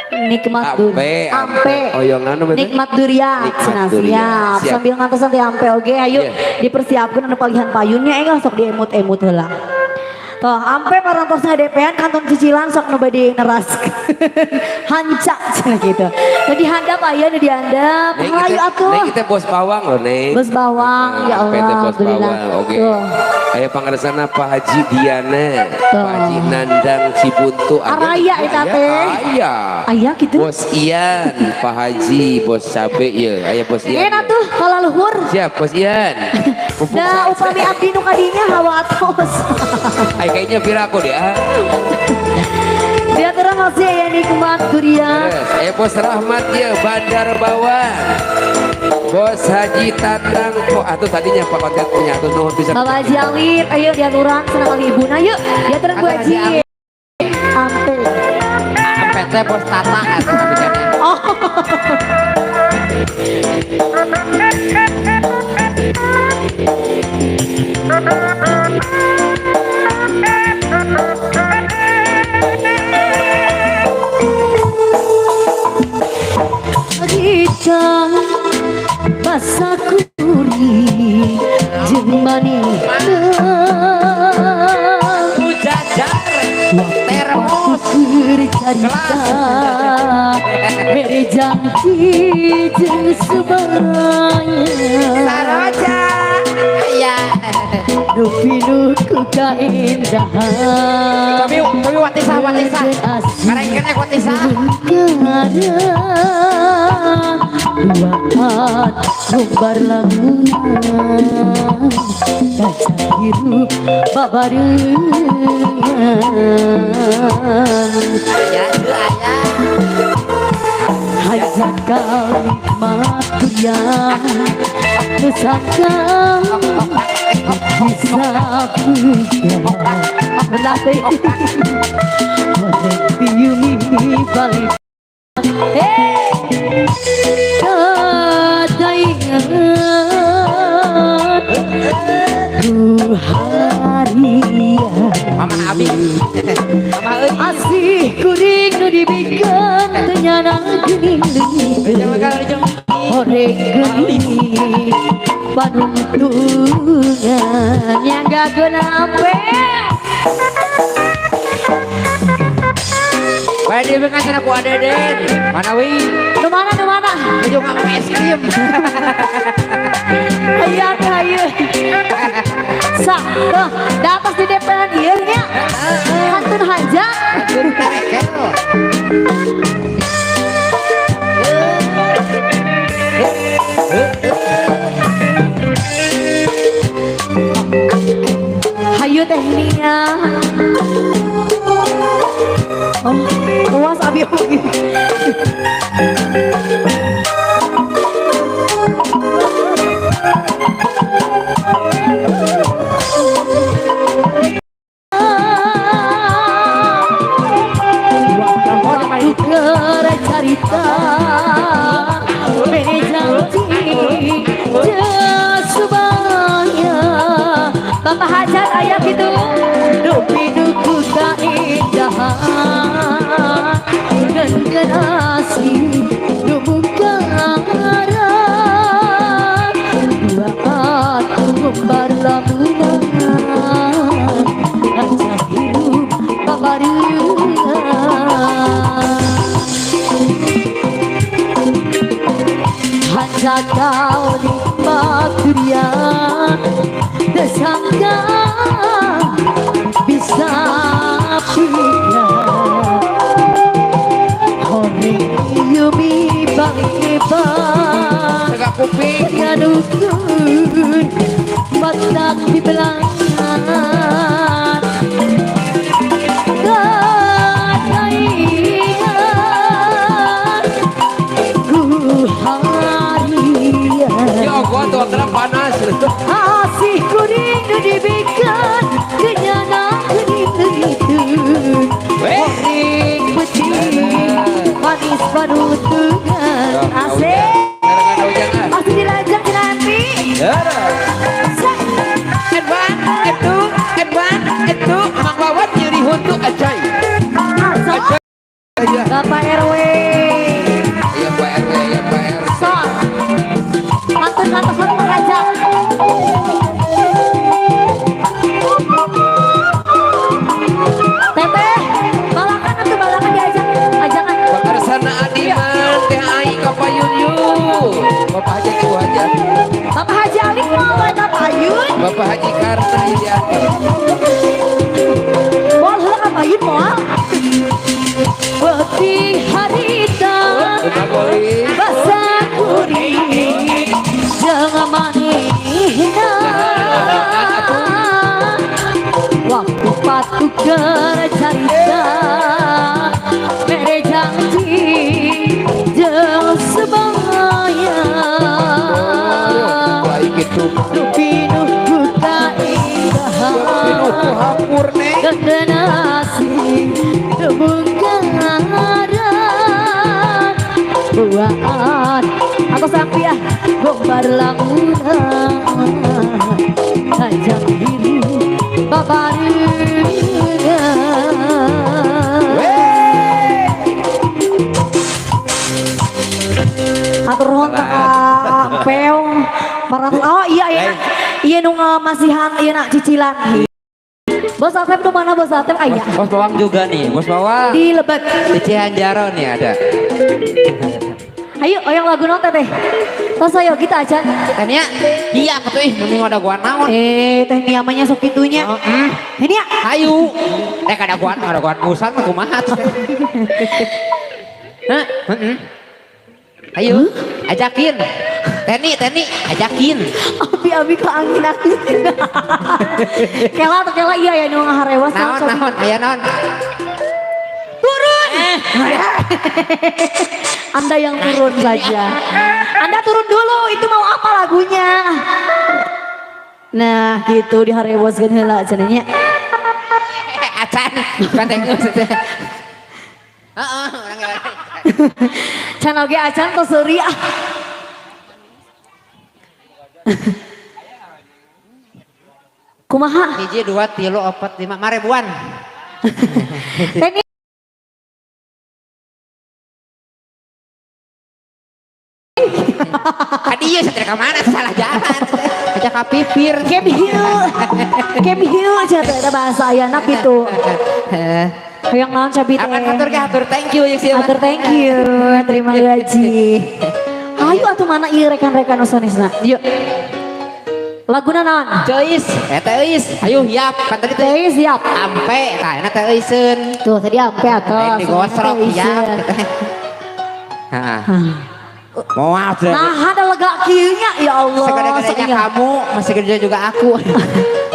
Nikmat Ampe, ampe. Hoyong anu betul? Nikmat duriat, Nikmat cenah, duriat. siap. Siap. Sambil ngantos nanti ampe oge, ayo Iya. dipersiapkan anu palihan payunnya enggal sok diemut-emut heula. Toh, ampe parantosna DP-an kantun cicilan sok nu bade neraskeun. Hanca cenah gitu. Tadi handap aya nu dihandap. Neng, Hayu atuh. Neng kita bos bawang loh, Neng. Bos bawang, ya Ampe Allah, teh bos alhamdulillah. bawang, oke. Tuh. Aya pangaresana Pak Haji Diana, Tuh. Pak Haji Nandang Cibuntu. Aya, Araya eta teh. Aya. Aya gitu. Bos Ian, Pak Haji, Bos Cabe ieu, aya Bos Ian. Enak tuh kalau luhur. Siap, Bos Ian. Pupuk Nah, upami abdi nu kadinya hawa atos. Ay, kayaknya piraku deh. Ah. Dia terus masih aya nikmat durian. Terus, Bos Rahmat ya, Bandar Bawang. Bos Haji Tatang, kok atuh tadinya Pak Konten punya atuh nuhun bisa. Bapak Haji Alif, ayo diaturan senang kali ibu. Nah, yuk, diaturan Bu Haji. Ampe. Ampe teh bos Tata atuh namanya. Oh. Cerita masa kuri jeung manehna Ujajar termos keur carita mere janji jeung sebaraya Saroja. Aya. Nu pinuh ku kaendahan Kami kami watisa watisa. Karengkeun ek watisa. Duaan lumbar lamunan kaca hirup babarengan Aya teu aya. Hajakal nikmat dunia nu sangka bisa puja rendah teh horeng piumi balik. Hey, kadaingan ku harian Mama Abi. Mama euy. Asih kuring nu dibikeun teu nyana geuning Jangan kalau jeung horeng geuning panuntungan yang gak guna ampe. Bae di kan cenah ku Adeden. Mana wi? Nu mana nu mana? Nuju ngomong es krim. Ayo atuh ayo. Sa, tuh, da atas di DP-an ieu nya. Kantun hanja. Kantun tarekel. Hayu teh Nia. Oh, luas abi oge. Waktu keur carita mere janji jeung subaya. Bapak Hajat aya kitu dupi duku kaindahan dan asli nu mungkara. Gombar lamunan ngajak hirup babarengan. Hanjakal nikmat dunia, tersangka bisa punya. Horeng yumi balik. Tegak kuping. Ngadukun batak di belangan Kataingan ku harian. Ya gua tuh terang panas. Asih kuring nu dibikin kenyana geuning leungiteun. Weh. Horeng peuting manis panutungan. Asik. Barengan hujan. Masih dilanjut nanti. Edwan, itu, Edwan, itu, Mang Wawan nyeri huntu acai. Asal Aja. Bapak RW. Iya Pak RW, iya Pak RT. Sok. Pantun pantun mengajak. Teteh, balakan atau balakan diajak, ajakan. Bakarsana Adiman, Teh Ai kapayun yuk. Bapak Haji Ibu Haji. Bapak Haji Ali mau ka payun. Bapak Haji Karna ini diatur. Moal heula ka payun moal. Beuti harita basa kuring jangan manehna waktu patuk carita mere janji jeung sebaya. Baik itu. Nu pinuh ku kaindahan. Pinuh ku hapur neng. Nasi bungkaran buaan atau sampiah gombar lamunan ajak biru babarengan. Atur nuhun ka Kak Peong oh iya iya iya nu ngamasihan iya nak cicilan. Bos Atep nu mana Bos Atep aya? Bos Bawang juga nih, Bos Bawang. Di Lebet. Di Cihanjaro nih ada. Ayo oyong lagu naon teteh? Tos ayo kita aja. Teh Nia, iya atuh ih mending ada gua naon. Eh Teh Nia mah nya sok kitunya. Heeh. Teh Nia. Hayu. Eh kada gua ada gua urusan mah kumaha tuh. Hah? Heeh. Ayo, ajakin. Teni, Teni, ajakin. Abi-abi ke angin angin. Kela tuh kela iya ya nu ngaharewas. Naon, naon, aya naon. Turun. Anda yang turun saja. Anda turun dulu, itu mau apa lagunya? Nah, gitu di harewaskeun heula cenah nya. Acan, banteng geus teh. Heeh, urang ge. Can oge acan tos seuri ah. Kumaha? 1, 2, 3, 4, 5, maribuan. Teh Kadieu satria ka mana salah jalan. Aja ka pipir. Kem hiu. Kem hiu cenah teh eta bahasa ayana kitu. Hoyong naon cabi teh? Akan atur ke atur thank you ya siapa. Atur thank you, terima gaji. Ayo atuh mana ieu rekan-rekan usanisna. Yuk. Laguna naon? Ceis, teh eis. Ayo hiap kan tadi teh. Teh siap. Ampe tah enak teh eiseun. Tuh tadi ampe atuh. Lain digosrok hiap. Heeh. Moal sudah. Nah, ada lega kieu nya ya Allah. Segede-gedenya kamu, masih gede juga aku.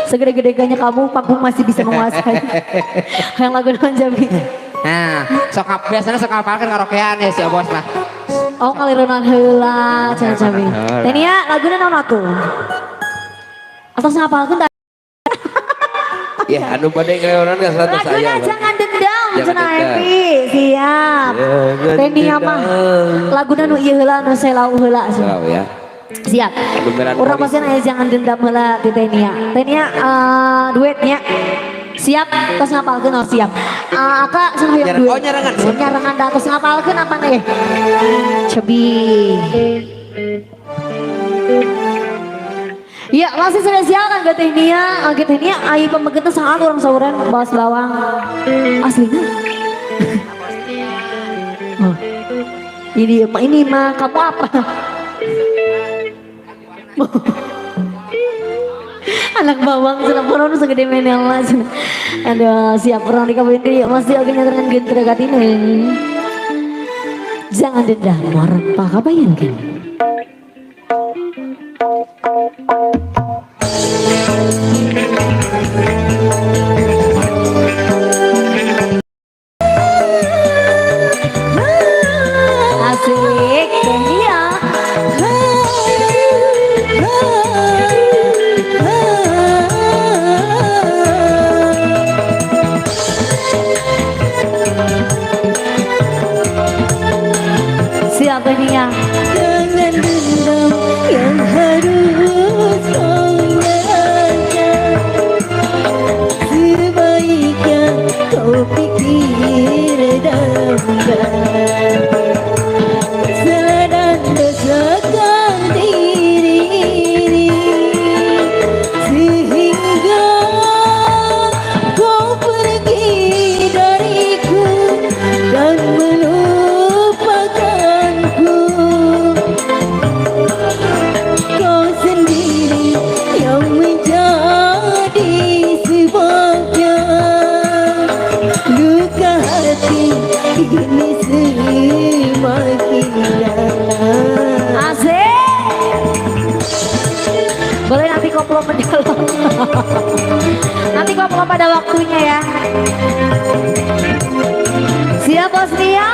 Segede-gedenya kamu, panggung masih bisa menguasai. Yang lagu naon Jabi? Nah, sok biasanya sok ngapalkeun karaokean ya si Obos mah. Oh, kalirunan heula cenah Jabi. Teh Nia, laguna naon atuh? Atos ngapalkeun tah? Ya, anu bade ngaleonan ka 100 Laguna aya. jangan dendam Jangan cenah dendam. Epi. Siap. Jangan Teh Nia mah dendam. laguna nu ieu heula nu selau heula. Selau ya. Siap. Anu melankolis. Urang pasti aya jangan dendam heula di Teh Nia. Teh Nia duetnya. Siap, tos ngapalkeun oh siap. Aka cenah hoyong duet. Oh, nyarangan. Nyarangan da tos ngapalkeun apa nih? Cebi. Ya, masih spesial kan Teh Nia, Anggi Teh Nia ai pameget teh saha urang sauran bawas bawang. Aslinya. Oh. Ini mah kamu apa? Anak bawang cenah purun segede menela cenah. Aduh, siap orang dikawin deui masih oge nyarengan Gentra Kartini. Jangan dendam orang pak kabayan kan. Asik, iya. Siapa ini ya? Jangan dendam yang harus kau nyalakan. Sebaiknya kau pikir dalam-dalam. Salah dan dosakan diri ini, sehingga kau pergi dariku dan melupakanku. Kau sendiri yang menjadi sebabnya. Luka hati ini semakin dalam. Asik. Boleh nanti koplo mendalam. Nanti koplo pada waktunya ya. Siap Bos Nia?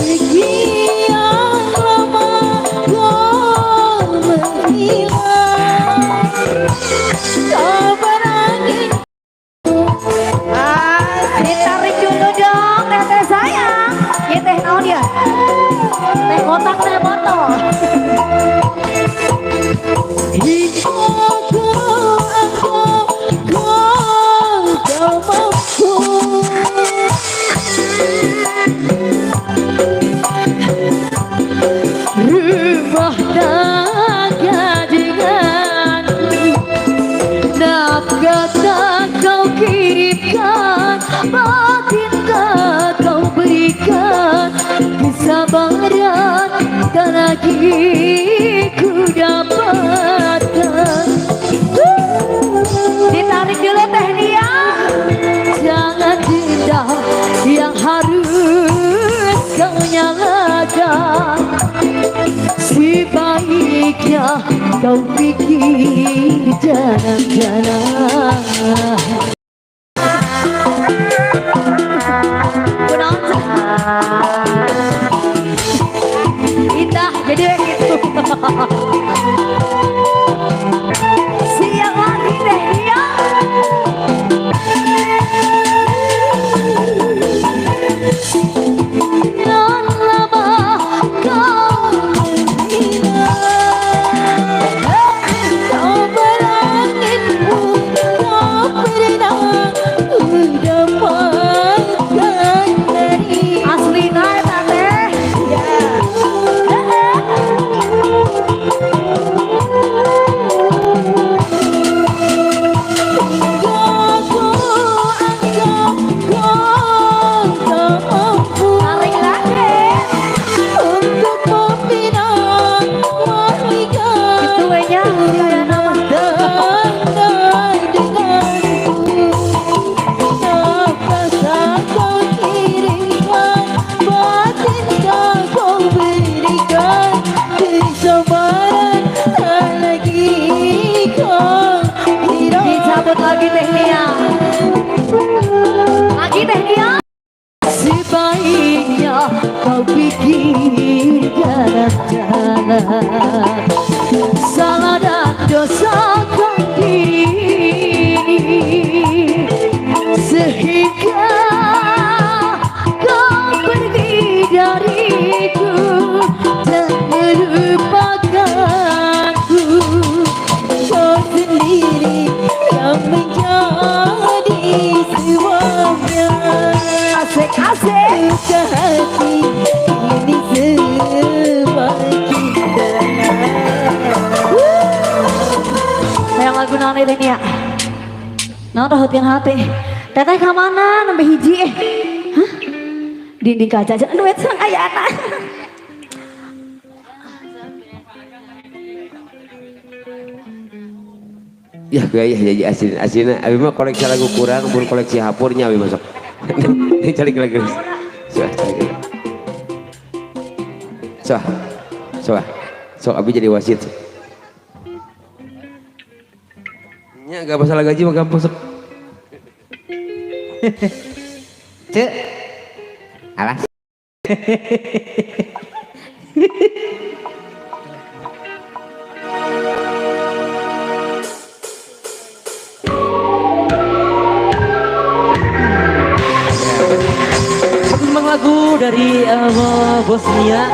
Sekian lama kau menghilang, kabar angin. Ditarik dulu dong teh-teh sayang. Ya teh naon ya? Teh kotak teh botol. Hingga ku anggap kau tak mampu. Rumah tangga dengan nafkah tak kau kirimkan, batin tak kau berikan, kesabaran tak lagi ku dapatkan. Ditarik dulu Teh Nia. Jangan dendam yang harus kau nyalakan. Sebaiknya kau pikir jalan-jalan. Indah, jadi gitu. Siap lagi deh dia. Sekian lama kau menghilang, kabar anginmu tak pernah ku dapatkan dari. Aslina eta teh. Hingga ku anggap kau tak mampu Tarik lagi. untuk membina mahligai Gitu we nya, kayak nama. tangga denganku. Nafkah tak kau kirimkan, batin tak kau berikan, kesabaran tak lagi kau hiraukan. Dicabut lagi Teh Nia. Lagi Teh Nia. Sebaiknya kau pikir jalan-jalan. Salah dan dosa kau ini, sehingga kau pergi dariku dan melupakanku. Kau sendiri yang menjadi Asik. Luka hati ini semakin dalam. Hayang lagu naon ieu teh nya? Naon rahutin hati. Teteh ka mana nembe hiji eh? Hah? Dinding kaca aja duet sang ayana. Ya gue ya jadi asin asin. Abi mah koleksi lagu kurang, pun koleksi hapurnya abi masuk. Ini cari lagi. Suah, cari lagi. Suah, suah, sok abi jadi wasit. Ya gak masalah gaji mah gampang sok. Cek. Alas. Satu lagu dari Bosnia.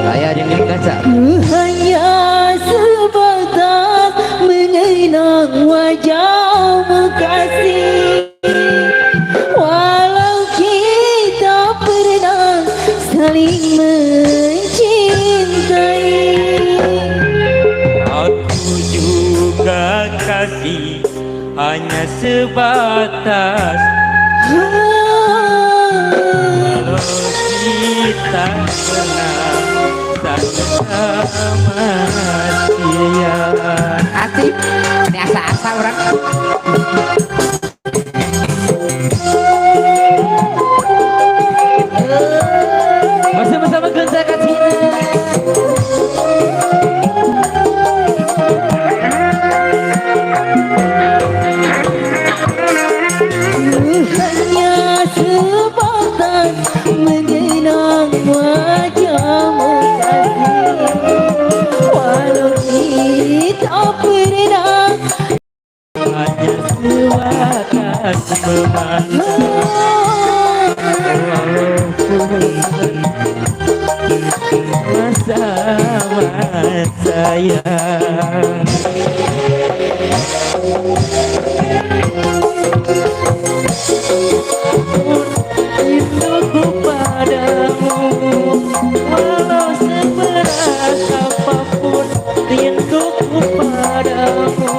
Saya dinding kaca. Ku hanya sebatas mengenang wajahmu kasih. Walau kita pernah saling mencintai. Aku juga kasih hanya sebatas kalau kita pernah sama dia. Asik. Ini asa-asa orang. Masih bersama Genza Katina. Ku hanya sebatas mengenang wajahmu kasih. Walau kita pernah Hanya sebatas memandang walaupun bersama saya. Rinduku padamu, walau seberat apapun rinduku padamu.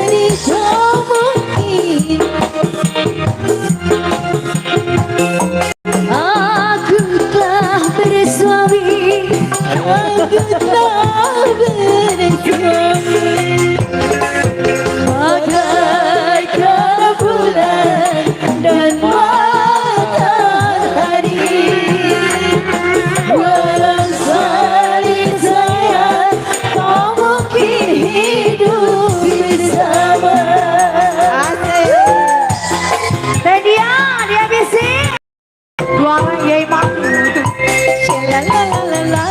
Ini tak mungkin. Aku telah bersuami. Aku telah bersuami. Bagaikan bulan dan matahari. Walau saling sayang, tak mungkin hidup bersama. Asik. Teh dia, dia bisi. Dua orang yai mak. La la la la la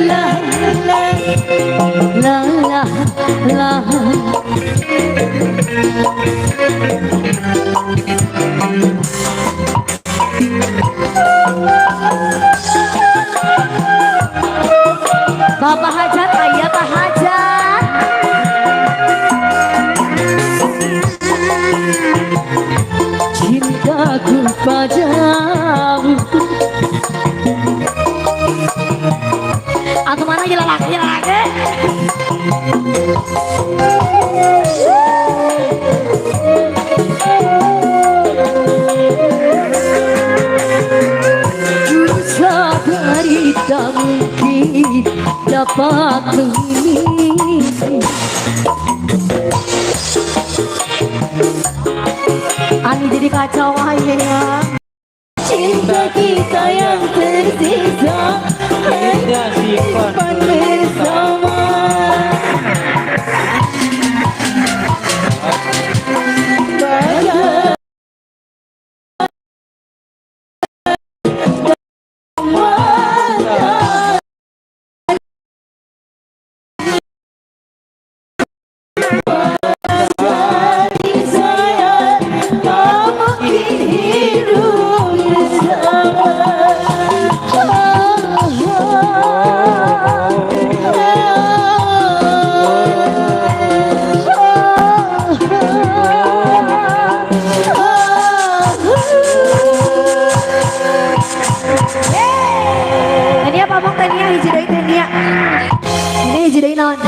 la La la la. Bapak hajat, ayah Pak hajat. Cintaku padamu. Atau mana gila laki laki? Ku sadari tak mungkin dapat memiliki. Ani jadi kacau aja ya. Cinta kita yang tersisa Kita simpan simpan bersama. Bagai matahari. Sayang, tak mungkin hidup bersama. Ini hiji deui naon?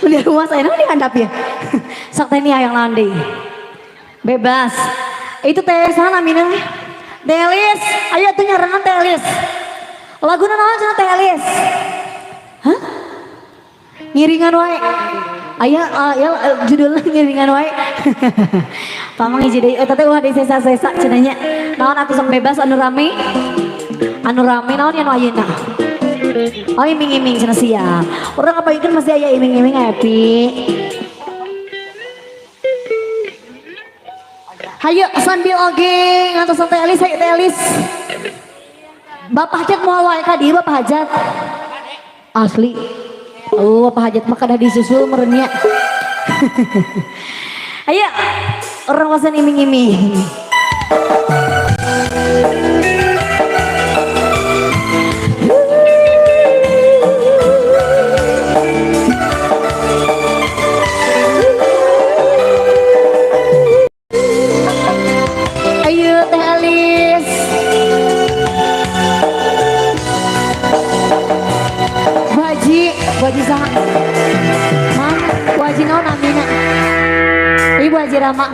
Udah rumah saya naon dihandap ya. Sok teh yang naon deui? Bebas. Itu teh saha namina? Teh Elis. Ayo tuh nyarengan Teh Elis. Laguna naon cenah Teh Elis? Hah? Ngiringan wae. Aya ya judulnya ngiringan wae. Pamang hiji deui eta teh ulah disesa-sesa cenah nya. Naon atuh sok bebas anu rame? Anu rame naon anu ayeuna? Oh, iming-iming cenah sia. Urang ngapain masih aya iming-iming happy. Hayu sambil oge ngantosan Teh Elis, hayu Teh Elis. Bapak Hajat moal wae ka dieu, Bapak Hajat. Asli. Oh, Bapak Hajat mah kadah disusul meureun nya. Ayo, urang wasan iming-iming. Ayo Teh Elis. Bu Haji, Bu Haji saha? Mang, Bu Haji naon namina? Ibu Haji Rama.